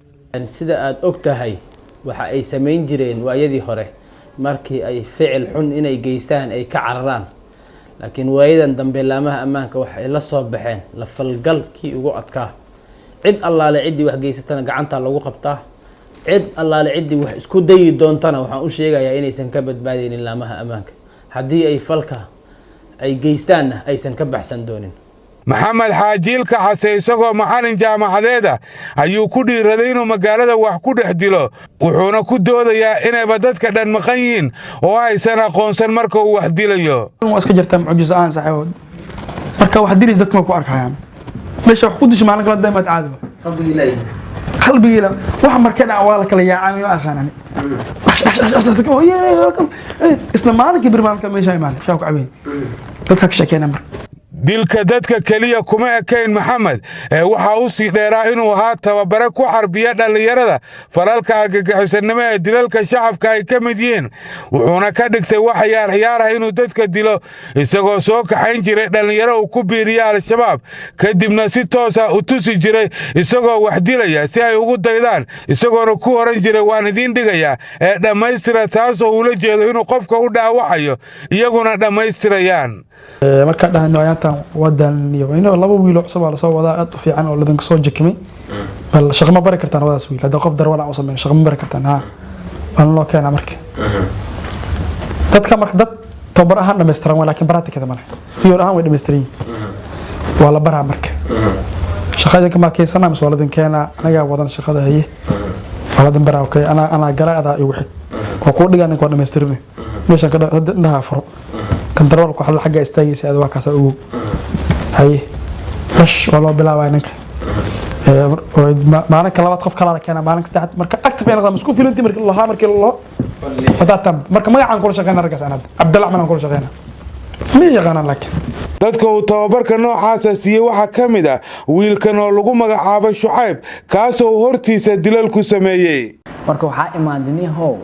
E: Sida aada og tahay, waxa ay samayn jireen waayadii hore markii ay ficil xun inay geystaan ay ka cararaan, laakiin waayadan dambe laamaha ammaanka waxa ay la soo baxeen la falgalkii ugu adkaa. Cid allaale ciddii wax geysatana gacantaa lagu qabtaa, cid allaale ciddii wax isku dayi doontana waxaan u sheegayaa inaysan ka badbaadaynin laamaha ammaanka, haddii ay falka ay geystaanna aysan ka baxsan doonin.
A: Maxamed Xaaji Ilka Xase isagoo macallin jaamacadeeda ayuu ku dhiiraday inuu magaalada wax ku dhex dilo, wuxuuna ku doodayaa inayba dadka dhan maqan yihiin oo aysan aqoonsan marka uu wax dilayo.
B: Waa iska jirtaa mucjiso aan saaxiibo. Marka wax dilaysa dadka ma ku arkayaan meesha wax ku disha, maalin kala daymaad caadi qalbigiila wax marka dhac waa la kala yaacaa, ma aqaan ani. Isla maalinkii bir maalinka meesha imaanay shaa ku cabeyn, dadka ka sheekeynaa marka.
A: Dilka dadka keliya kuma ekayn Maxamed, ee waxaa u sii dheeraa inuu ahaa tababare ku xarbiya dhallinyarada falalka argagixisanimo ee dilalka shacabka ay ka mid yihiin, wuxuuna ka dhigtay wax ciyaar ciyaar ah inuu dadka dilo, isagoo soo kaxayn jiray dhallinyaro uu ku biiriya Al-Shabaab, kadibna si toosa u tusi jiray isagoo wax dilaya si ay ugu daydaan, isagoona ku oran jiray, "Waan idiin dhigayaa ee dhammaystira," taasoo uula jeedo inuu qofka u dhaawacayo, iyaguna dhammaystirayaan.
B: Markaa dhahno ayaantan wadan iyo inuu laba wiil oo cusub aa lasoo wadaa, aad u fiican oo ladanka soo jekimay, bal shaqo ma bari kartaan labadaas wiil? Hadda qof darwal aan u sameyn, shaqo ma bari kartaan? Ha, waan loo keenaa. Marka dadka marka dad Tababar ahaan dhammaystiran waa, laakiin practice-ada male. Theory ahaan way dhammaystiran yihiin, waa la baraa. Marka shaqada idinka markaysana mise waa ladin keenaa? Anagaa wadan shaqada. Haye, waa ladin baraa. Okay, anaa gala, adaa igu xig, waa kuu dhigaa. Ninka waa dhammaystirmay meeshan ka hadda indhaha furo, kantaroolka waxa xagga istaagaysa ada, waa kaasa ogow. Haye, bash waa loo bilaabaya ninka. Maalinka labaad qof kalaa la keenaa, maalinka saddexaad marka active ay noqdaan, isku filantii markii lahaa, markii loo hadaa tam. Marka magacaan kula shaqeyna raggaas aan hadda Cabdalla Axmed aan kula shaqeyna, ma yaqaanaan laakiin.
A: Dadka uu tababarka noocaasa siiyey waxaa ka mid ah wiilkan oo lagu magacaabo Shucayb, kaasoo uu hortiisa dilal ku sameeyey.
F: Marka waxaa imaaday nihow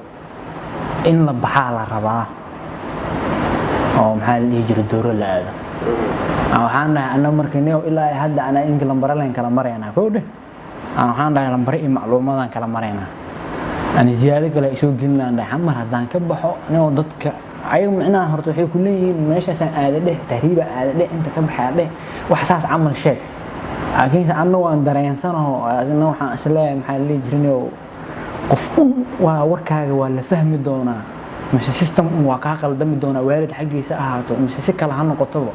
F: in la baxaa la rabaa oo, maxaa la dhihi jiray, dooro la aado. Waxaan dhahay anna marka nihow ilaa hadda anaa inka lambare leen kala maraynaa kow dheh. Waxaan dhahay lambare iyo macluumaadaan kala maraynaa, ani ziyaado kale ay soo gelinaan dhahay. Xamar haddaan ka baxo nihow, dadka ayaga micnaha horta waxay ku leeyihiin meeshaasaan aada dheh, tahriiba aada dheh, inta ka baxaa dheh, wax saas camal sheeg. Laakiinse anna waan dareensanaho, adina waxaan isleeyahay, maxaa la dhihi jiray, nihow qof un waa warkaaga waa la fahmi doonaa mise system un waa kaa qaldami doonaa, waalid xaggiisa ahaato mise si kale ha noqotoba.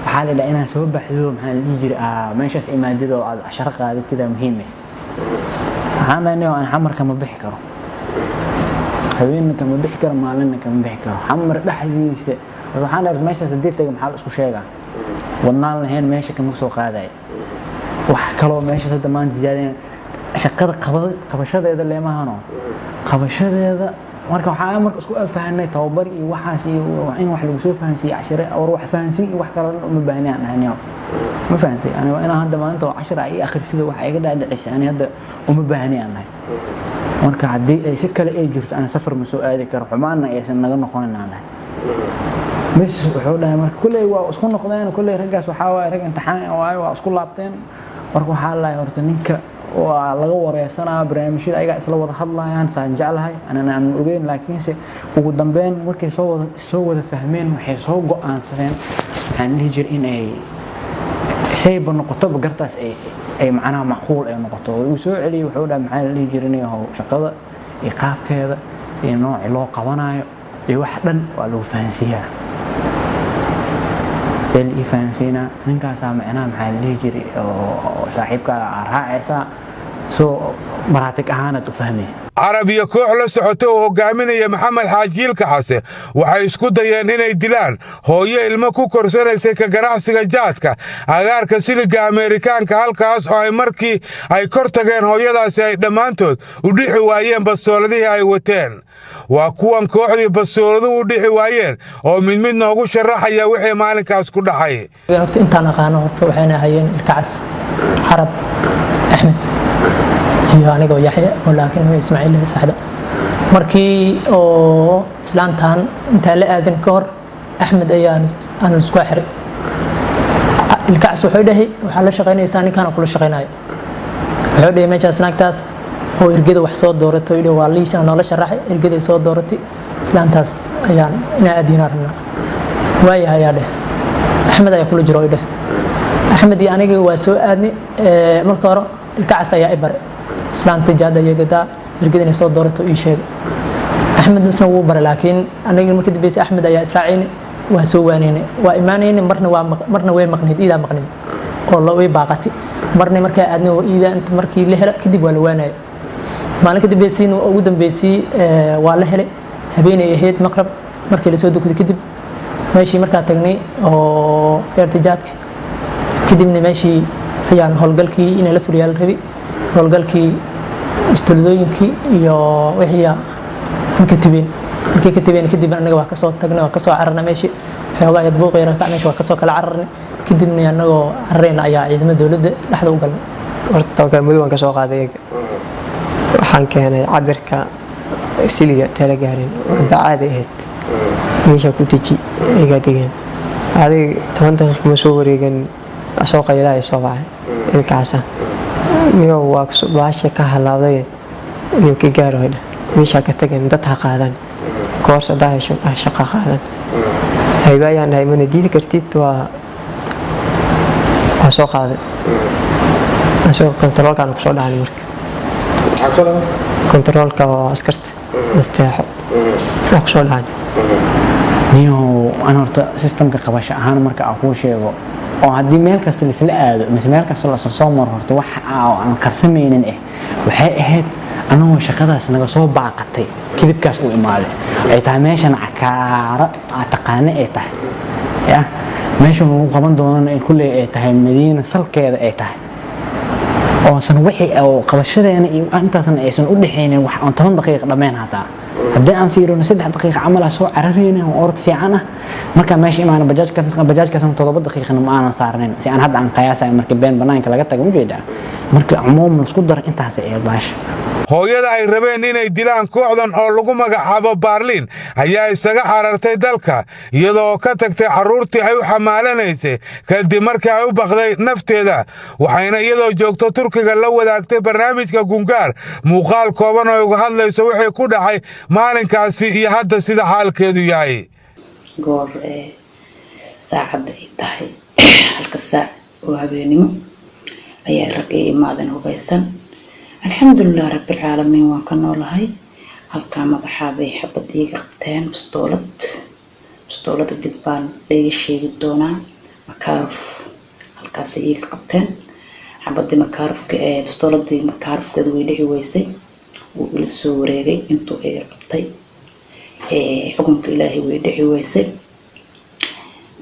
F: Waxaa la dhaha inaad soo baxdo, maxaa la dhihi jiray, meeshaas imaadid oo aad casharo qaadatida muhiim ah. Waxaan dhahay nihow aan xamar kama bixi karo, habeenna kama bixi karo, maalinna kama bixi karo xamar dhexdiisa. Waxaan dhahay meeshaas haddii taga maxaa la isku sheegaa? Wadnaan lahayn meesha kama soo qaadaya wax kaloo meeshaas hadda maanta ziyaadeen shaqada qabashadeeda leemahano qabashadeeda. Marka waxaa marka isku fahanay tababar iyo waxaas iyo in wax lagu soo fahansiiyo cashire war wax fahansiin iyo wax kale uma baahni aan dhahay. Ma fahantay? Ani waa inaan hadda maanta oo cashir ay akhrisida wax iga dhaadhicisa, ani hadda uma baahni aan dhahay. Marka haddii ay si kale ay jirto, ani safar ma soo aadi karo, xumaanna aysan naga noqonin aan dhahay. Bis wuxuu dhahay marka kulley waa isku noqdeen, kulley raggaas waxaa waaye rag imtixaan waaye, waa isku laabteen. Marka waxaa lahay horta ninka waa laga wareysanaa, barnaamijyada ayagaa isla wada hadlayaan saan jeclahay, anana aan ogeyn. Laakiinse ugu dambeyn markay soo wada fahmeen, waxay soo go'aansadeen, waxaan dhihi jiray, in ay shayba noqotoba gartaas ay macnaha macquul ay noqoto. Uu soo celiyey, wuxuu dhahay, maxaa la dhihi jiray, yahow shaqada iyo qaabkeeda iyo nooci loo qabanayo iyo wax dhan waa lagu fahansiiyaa. See la ii fahansiinaa? Ninkaasaa macnaha, maxaa la dhihi jiray, oo saaxiibkaaga aa raacaysaa, soo practice ahaanaad u fahmaya.
A: Carab iyo koox la socota oo hogaaminaya Maxamed Xaaji Ilkacase waxay isku dayeen inay dilaan hooyo ilmo ku korsanaysay ka ganacsiga jaadka agaarka Siliga Ameerikaanka, halkaas oo ay markii ay kor tageen hooyadaasi ay dhammaantood u dhixi waayeen bastooladihii ay wateen. Waa kuwan kooxdii bastooladuhu u dhixi waayeen oo mid mid noogu sharaxaya wixii maalinkaas ku dhacay.
G: Horta intaan aqaano, horta waxayna ahayeen Ilkacas, Carab, Axmed iyo anigoo Yaxya oo laakiin magac Ismaaciil saxda. Markii oo islaantan intaan la aadin ka hor, Axmed ayaan aan isku xiray. Ilkacas wuxuu dhahay waxaa la shaqaynaysaa ninkaan kula shaqaynayo. Wuxuu dhahay meeshaas naagtaas oo ergada wax soo dooratay, dhahay waa liisha noola sharaxay, ergaday soo dooratay islaantaas ayaan inaan aadiinaa rabnaa. Waayahay ayaa dheh, Axmed ayaa kula jiro dheh. Axmed iyo aniga waa soo aadnay. Marka hore Ilkacas ayaa i baray islaanta jaada iyo gadaa ergada inay soo doorato ii sheegay. Axmed isna wuu baray, laakiin aniga markii dambeysay Axmed ayaa israacaynay, waa soo waanaynay, waa imaanaynay. Marna waa marna way maqnayd iidaa, maqnayd oo la way baaqatay. Marna markaa aadnay oo iidaa inta markii la hela kadib waa la waanayay. Maalin ka dambeysay ugu dambeysay waa la helay, habeenay ahayd, maqrab markii lasoo dukaday kadib meeshii markaa tagnay oo beerta jaadka. Kadibna meeshii ayaan howlgalkii inay la fuliyaa la rabay, howlgalkii bistoladooyinkii iyo wixii aan ka tibeen. Markii ka tibeen kadib anaga waa kasoo tagnay, waa kasoo cararnay meeshii. Xoogaa yar buuq yar ka meesha, waa kasoo kala cararnay. Kadibna anagoo cararayna ayaa ciidamada dowladda dhexda u galnay.
H: Horta tababar madow aan ka soo qaaday, waxaan keenay cabirka siliga tala gaarin bacaada ahayd, meesha ku deji iga degeen. Adig 10 daqiiq ma soo wareegan, soo qaylaa soo baxay Ilkaasa, niyow waa baasha ka halaabday, niyow ka gaaro dheh, meesha ka tageen, dad ha qaadan, koors hadaa hesho shaqa qaadan. Hayba ayaan dhahay, mana diidi kartid. Waa soo qaaday asagoo kontaroolkaan kusoo dhacnay. Marka kontaroolka oo askarta nasteexo waa kusoo dhacnay.
F: Niyow, an horta systemka qabasho ahaan marka aan kuu sheego, oo haddii meel kasta laisla aado mise meel kasta lasoo soo maro, horta wax aan qarsamaynin waxay ahayd anagoo shaqadaas naga soo baaqatay, kadibkaas uu imaaday, ay tahay meeshan cakaaro aa taqaane ay tahay ya meesha lagu qaban doonana ay kulley ay tahay Madiina salkeeda ay tahay, oosan wixii oo qabashadeena iyo intaasna aysan u dhexaynin wax aan 10 daqiiqa dhammayn. Hataa haddii aan fiirino 3 daqiiqa camal ah soo cararayna oo orod fiican ah. Markaa meesha imaana, bajaajkaasna 7 daqiiqana ma aanan saarnayn, si aan hadda aan qiyaasayo markii been banaanka laga tago ujeedaa. Marka cumuuman isku dar, intaas ay ahayd baasha.
A: Hooyada ay rabeen inay dilaan kooxdan oo lagu magacaabo Baarliin ayaa isaga xarartay dalka, iyadoo ka tagtay carruurtii ay u xamaalanaysay kadib markii ay u baqday nafteeda. Waxayna iyadoo joogto Turkiga la wadaagtay barnaamijka Gungaar muuqaal kooban oo uga hadlayso wixii ku dhacay maalinkaasi iyo hadda sida xaalkeedu yahay.
I: Goor saacadda ay tahay 1-ka saac oo habeenimo ayaa rag ay imaadeen hubaysan. Alxamdulilah rabbilcaalamiin, waan ka noolahay. Halkaa madaxaa bay xabad iiga qabteen, bastoolad. Bastoolada dib baan layga sheegi doonaa. Makaaruf halkaasay iiga qabteen xabadii makaarufka ee bastooladii makaarufkeeda way dhici weysay. Wuu ila soo wareegay intuu iga qabtay. Xukunka Ilaahay, way dhici weysay.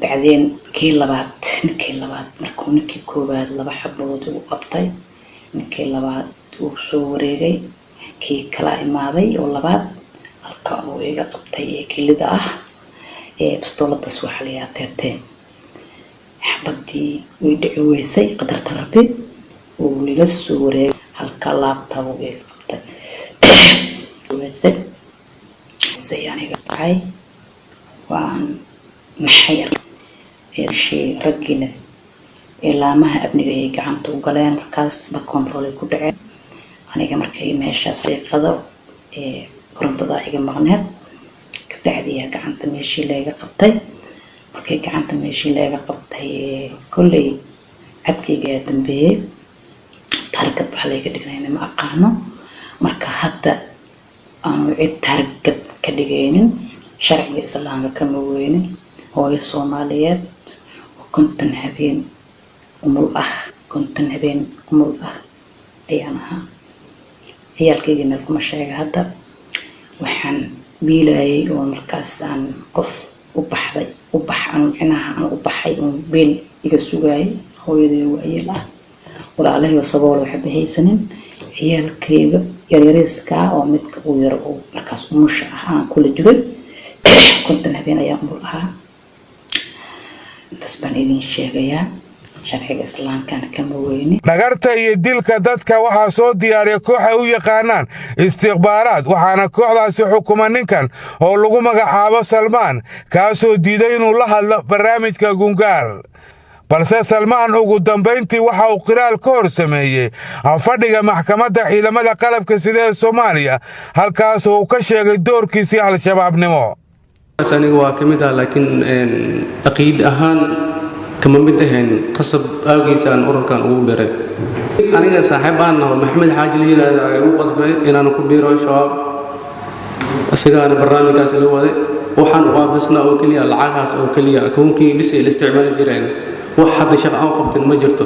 I: Bacdeen kii labaad, ninkii labaad, markuu ninkii koowaad laba xabadood igu qabtay, ninkii labaad uu soo wareegay, kii kala imaaday oo labaad halka uu iga qabtay ee kilida ah ee bastooladaas waxaa la yidhaha teetee. Xabadii way dhici weysay, qadarta Rabbi. Uu ila soo wareegay, halka laabta uu iga qabtay weysay. Say aniga dhacay, waan naxay. Raggiina laamaha amniga ayay gacanta u galeen, markaas ba control ay ku dhaceen. Aniga markay meeshaas daqiiqado ee korontada iga maqneed, kabacdiyaa gacanta meeshii layga qabtay. Markay gacanta meeshii layga qabtay, kolley cadkayga ayaa dambeeyey. Target wax layga dhignayna ma aqaano. Marka hadda aanu cid target ka dhigaynin, sharciga Islaamka kama weynin. Hooyo Soomaaliyeed oo 50 habeen umul ah, 50 habeen umul ah ayaan ahaa. Ciyaalkayga meel kuma sheega. Hadda waxaan biilayay oo markaas aan qof u baxday u bax aan micnaha aan u baxay oo biil iga sugaayay, hooyaday waayeel ah, walaalahay oo sabool, waxba haysanin, ciyaalkayga yaryariiska oo midka uu yaro oo markaas umusha ah aan kula jiray. 50 habeen ayaan umul ahaa. Intaas baan idin sheegayaa, sharciga Islaamkana kama weyni.
A: Dhagarta iyo dilka dadka waxaa soo diyaariya koox ay u yaqaanaan istikhbaaraad, waxaana kooxdaasi xukuma ninkan oo lagu magacaabo Salmaan, kaasoo diiday inuu la hadlo barnaamijka Gungaar. Balse Salmaan ugu dambayntii waxa uu qiraal ka hor sameeyey fadhiga maxkamadda ciidamada qalabka sida ee Soomaaliya, halkaas uu ka sheegay doorkiisii Al-Shabaabnimo.
J: Aniga waa ka mid ah, laakiin caqiid ahaan kama mid ahayn. Qasab awgiisa aan ururkan ugu biray. Aniga saaxiib aan naho, Maxamed Xaaji la yiraahdo, ay ugu qasbay inaan ku biiro Shabaab. Isagaana barnaamijkaas la waday. Waxaan u aabisnaa oo keliya lacagahaas oo keliya, akoonkii bis ay la isticmaali jireen. Wax hadda shaqo aan qabtin ma jirto.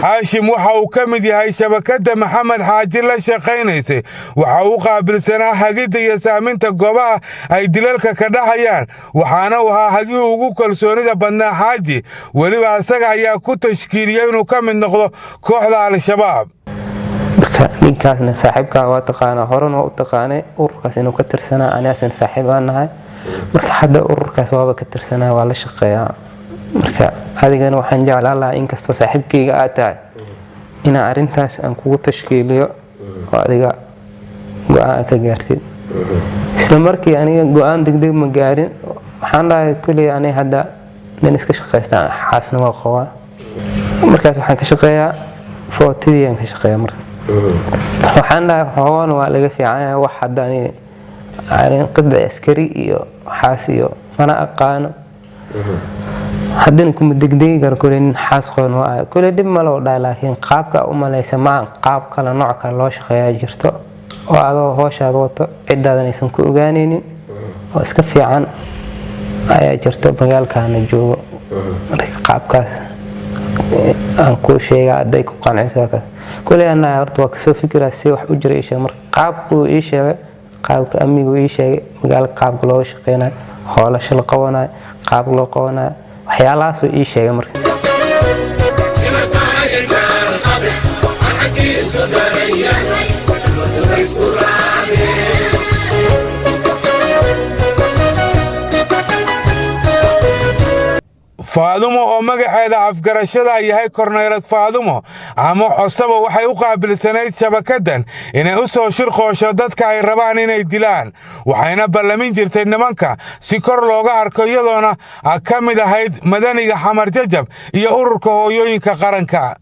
A: Haashim waxa uu ka mid yahay shabakadda Maxamed Xaaji la shaqaynaysay. Waxa uu qaabilsanaa hagidda iyo saaminta goobaha ay dilalka ka dhacayaan, waxaana uu ahaa hagihii ugu kalsoonida badnaa Xaaji. Weliba asaga ayaa ku tashkiiliyey inuu ka mid noqdo kooxda Al-Shabaab.
D: Marka ninkaasna saaxiibkaa waa taqaanaa, horena waa u taqaanay ururkaas inuu ka tirsanaa. Anigaasna saaxiib aan nahay. Marka hadda ururkaas waaba ka tirsanaa, waa la shaqeeyaa. Marka adigana waxaan jeclaan lahaa, inkastoo saaxiibkayga aad tahay, inaan arrintaas aan kugu tashkiiliyo oo adiga go-aan ka gaartid. Isla markii aniga go-aan degdeg ma gaarin. Waxaan dhahay, kuley aniga hadda nin iska shaqaystaan, xaasna waa qabaa. Markaas waxaan ka shaqeeyaa footidii aan ka shaqeeyaa. Marka waxaan dhahay, hoogan waa laga fiican yahay wax hadda aniga arrin qidda askari iyo waxaas iyo mana aqaano, haddana kuma degdegi karo. Kule nin xaas qoon waa ahay, kule dhib ma loo dhahay, laakiin qaabka u malaysa maa qaab kale, nooc kale loo shaqeeyaa jirto oo adoo hooshaad wato, ciddaadan aysan ku ogaanaynin oo iska fiican. Ayaa jirto, magaalkaana joogo. Marka qaabkaas aan kuu sheega hadday ku qanciso, waa kaas. Kuley anaa horta waa kasoo fikiraa si wax u jira ii sheegay. Marka qaabkuu ii sheegay, qaabka amnigu ii sheegay, magaalka qaabka looga shaqeynayo, hoolasha la qabanayo, qaabka loo qabanayo, waxyaalahaasuu ii sheegay marka.
A: Faadumo oo magaceeda afgarashada yahay Korneylad Faadumo ama Cosaba, waxay u qaabilsanayd shabakaddan inay u soo shirqoosho dadka ay rabaan inay dilaan, waxayna ballamin jirtay nimanka si kor looga arko, iyadoona ka mid ahayd Madaniga Xamar Jajab iyo Ururka Hooyooyinka Qaranka.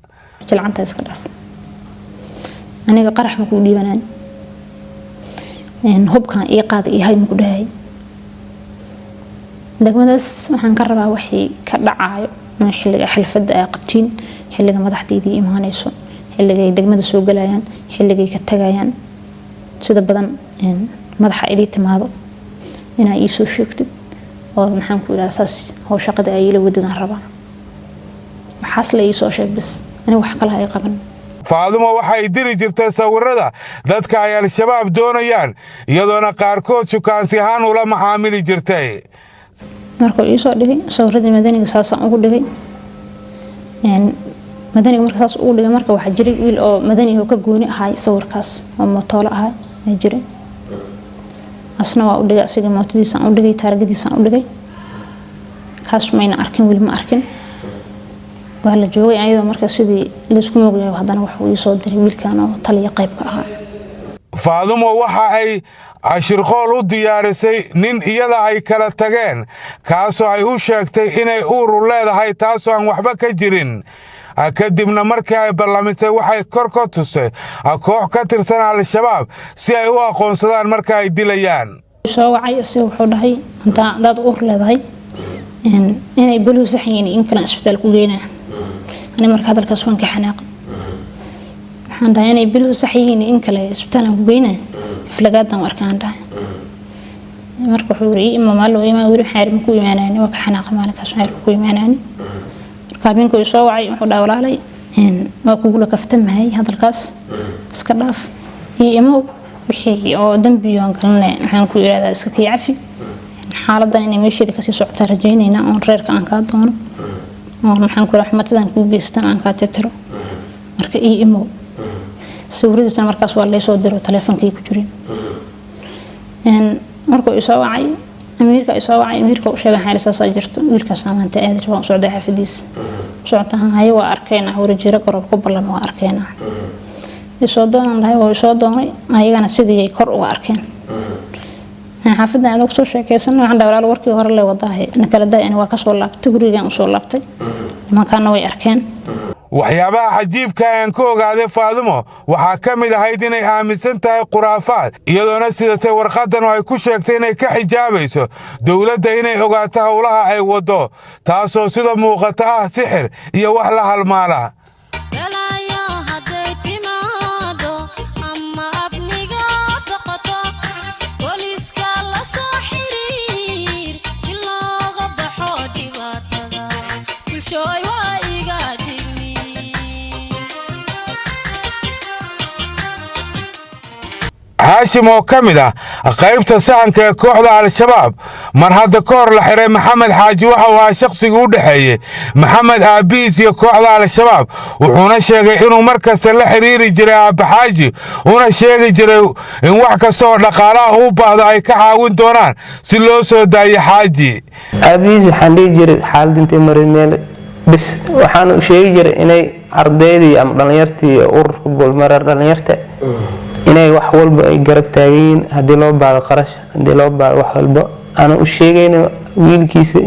K: Jilcanta iska dhaaf, aniga qarax ma kuu dhiibanaan, hubkan ii qaada iyo hay ma ku dhahay. Degmadaas waxaan ka rabaa waxay ka dhacaayo in xilliga xilfadda ay qabtiin, xilliga madaxdeydii imaanayso, xilligay degmada soo galayaan, xilligay ka tagayaan, sida badan madaxa idii timaado inaa ii soo sheegtid oo maxaan ku idhaha, saas how shaqada ay ila wadadaan rabaa. Waxaas la ii soo sheeg bis, aniga wax kale ay qaban.
A: Faadumo waxay diri jirtay sawirada dadka ay Al-Shabaab doonayaan, iyadoona qaarkood shukaansi ahaan ula macaamili jirtay.
K: Markuu iisoo dhigay sawiradii Madaniga, saasaan ugu dhigay Madaniga. Marka saas ugu dhigay, marka waxaa jiray wiil oo Madani oo ka gooni ahay sawirkaas oo motoolo ahay ayaa jiray. Asna waa u dhigay, asiga mootadiisaan u dhigay, taargadiisaan u dhigay. Kaas mayna arkin, weli ma arkin. Waa la joogay ayadoo marka sidii laysku moogyahay, haddana waxuu iisoo diray wiilkan oo taliya qaybka ahaa.
A: Faadumo waxa ay cashirqool u diyaarisay nin iyada ay kala tageen, kaasoo ay u sheegtay inay uuru leedahay, taasoo aan waxba ka jirin. Kadibna markii ay ballamisay, waxay kor ka tusay koox ka tirsan Al-Shabaab si ay u aqoonsadaan marka ay dilayaan.
K: Soo wacay asiga, wuxuu dhahay hadaad uur leedahay inay boluhu sax yihiin in kale isbitaal ku geynaa. Ani marka hadalkaas waan ka xanaaqay. Waxaan dhahay inay biluhu sax yihiin in kale isbitaalaan ku geynaa, aflagaadan u arkaan dhahay. Marka wuxuu yiri ima maalo ima weli xaar ma ku imaanayni. Waa ka xanaaqay maalinkaas, xaar ku imaanayni. Marka habeenkii uu soo wacay, wuxuu dhahay walaalay, waa kugula kaftamahay, hadalkaas iska dhaaf iyo imo wixii oo dambi aan galnay, maxaan ku yiraahdaa, iska kii cafi. Xaaladan inay meesheeda kasii socotaa rajaynaynaa, oon reerka aan kaa doono, oon maxaan ku yiraahdaa xumatadan kuu geystan aan kaa tirtiro. Marka ii imow. Sawiradiisana markaas waa laysoo diro, taleefonkii ku jireen. Markuu isoo wacay amiirka, isoo wacay amiirka, u sheegay xaali saasaa jirto, wiilkaas maanta aadi rabaa, u socday xaafadiisa socotaan haye, waa arkeynaa, warjiro garoob ku ballama, waa arkeynaa, isoo doonaan dhahay. Waa isoo doonay, ayagana sidii ay kor uga arkeen xaafaddan. Aad kusoo sheekaysan, waxaan dhahay walaal, warkii hore le wadaahe na kala daay. Ani waa kasoo laabtay, gurigaan usoo laabtay, nimankaana way arkeen.
A: Waxyaabaha cajiibka aan ka ogaaday Faadumo waxaa ka mid ahayd inay aaminsan tahay khuraafaad, iyadoona sidatay warqaddan oo ay ku sheegtay inay ka xijaabayso dowladda inay ogaato howlaha ay waddo, taasoo sida muuqata ah sixir iyo wax la halmaala. Haashim oo ka mid ah qaybta sahanka ee kooxda Al-Shabaab, mar hadda ka hor la xiray Maxamed Xaaji, waxa uu ahaa shakhsigii u dhexeeyey Maxamed aabbihiis iyo kooxda Al-Shabaab, wuxuuna sheegay inuu mar kasta la xiriiri jiray Aabba Xaaji, una sheegi jiray in wax kasta oo dhaqaalaha uu baahdo ay ka caawin doonaan si loo soo daayo Xaaji.
D: Aabihiis waxaan dhihi jiray xaalad intay maray meel bis, waxaan u sheegi jiray inay ardaydii ama dhalinyartii ururka Bulmareer dhalinyarta inay wax walba ay garab taagan yihiin, haddii loo baahdo qarash, haddii loo baahdo wax walba. Aana u sheegayna wiilkiisa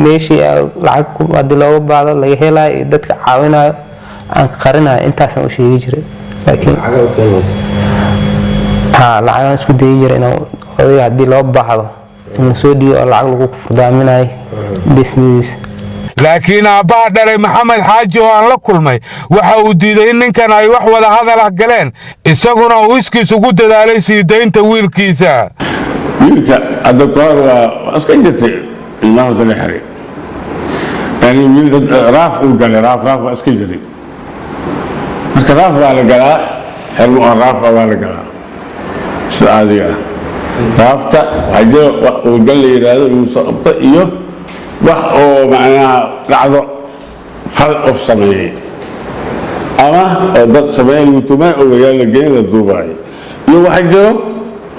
D: meeshii lacag haddii looga baahdo laga helayo iyo dadka caawinayo aan qarinayo, intaasaan u sheegi jiray. Laakiin ha lacagaan isku dayi jiray inaan odayga haddii loo baahdo in lasoo dhiibo oo lacag lagu furdaaminayo business.
A: Laakiin aabbaha dhalay Maxamed Xaaji oo aan la kulmay waxa uu diiday in ninkan ay wax wada hadal ah galeen, isaguna uu iskiis ugu dadaalay sii daynta wiilkiisa.
L: Wiilka hadda kahor waa iska jirtay. Ilmaha horta la xiray, yani wiil raaf uu galay, raaf waa iska jiray. Marka raaf waa la galaa, xermo oo raaf ah waa la galaa sida caadiga ah. Raafka waxaa jira wax howlgal la yidhaahdo lagu soo qabto iyo wax oo macnaha dhacdo fal of sameeyey ama oo dad sameeyey lagu tumay oo wagaal la geyn la duubaayo, iyo waxaa jiro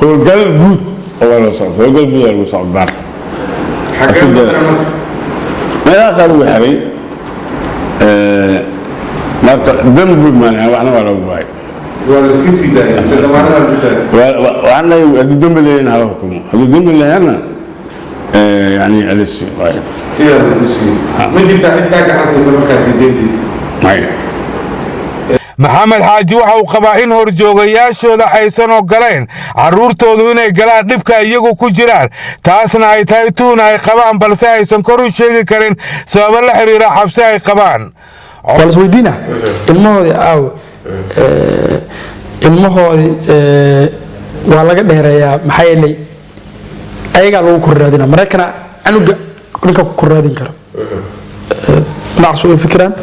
L: howlgal guud oo waa la socdo, howlgal guud aa lagu socdaan. Meelahaasaa lagu xiray. Marka dembi maahan, waxna waa lagu waayay. Waxaan leeyahay, hadduu dembi leeyahin hala xukumo, hadduu dembi leeyahanna yani alisi.
A: Ma jirtaa cid kaa gacan siisa markaasi deyntii?
L: Maya.
A: Maxamed Xaaji waxa uu qabaa in horjoogayaashooda aysan ogolayn carruurtoodu inay galaan dhibka iyagu ku jiraan, taasna ay tahay tuuna ay qabaan, balse aysan kor u sheegi karin sababo la xiriira xabsi ay qabaan.
B: Waa las weydiina ilmahoodii aaw. Ilmahoodii waa laga dheereeyaa, maxaa yeelay ayagaa lagu korraadina. Maraykana canuga ninka ku korraadin karo dhinacaas way fikiraan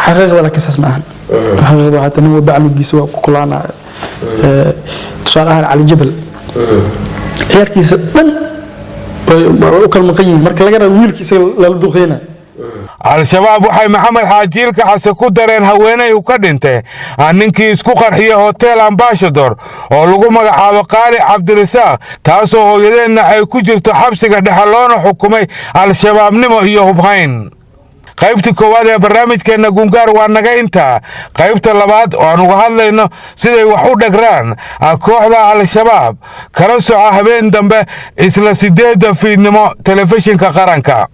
B: xaqiiqda, laakiin saas ma ahan. Xaqiiqda waxaa nin walba canugiisa waa ku kulaana. Tusaale ahaan, Cali Jabal ciyaarkiisa dhan way u kala maqan yihiin marka laga rabo wiilkiisa lala duqeyna.
A: Al-Shabaab waxay Maxamed Xaaji Ilka Xase ku dareen haweeney uu ka dhintay ninkii isku qarxiyey Hotel Ambassador oo lagu magacaabo Qaali Cabdirasaaq, taasoo hooyadeedna ay ku jirto xabsiga dhexe, loona xukumay Al-Shabaabnimo iyo hubhayn. Qaybta koowaad ee barnaamijkeenna Gungaar waa naga intaa. Qaybta labaad oo aan uga hadlayno siday wax u dhagraan kooxda Al-Shabaab, kala soco habeen dambe isla 8-da fiidnimo Telefishinka Qaranka.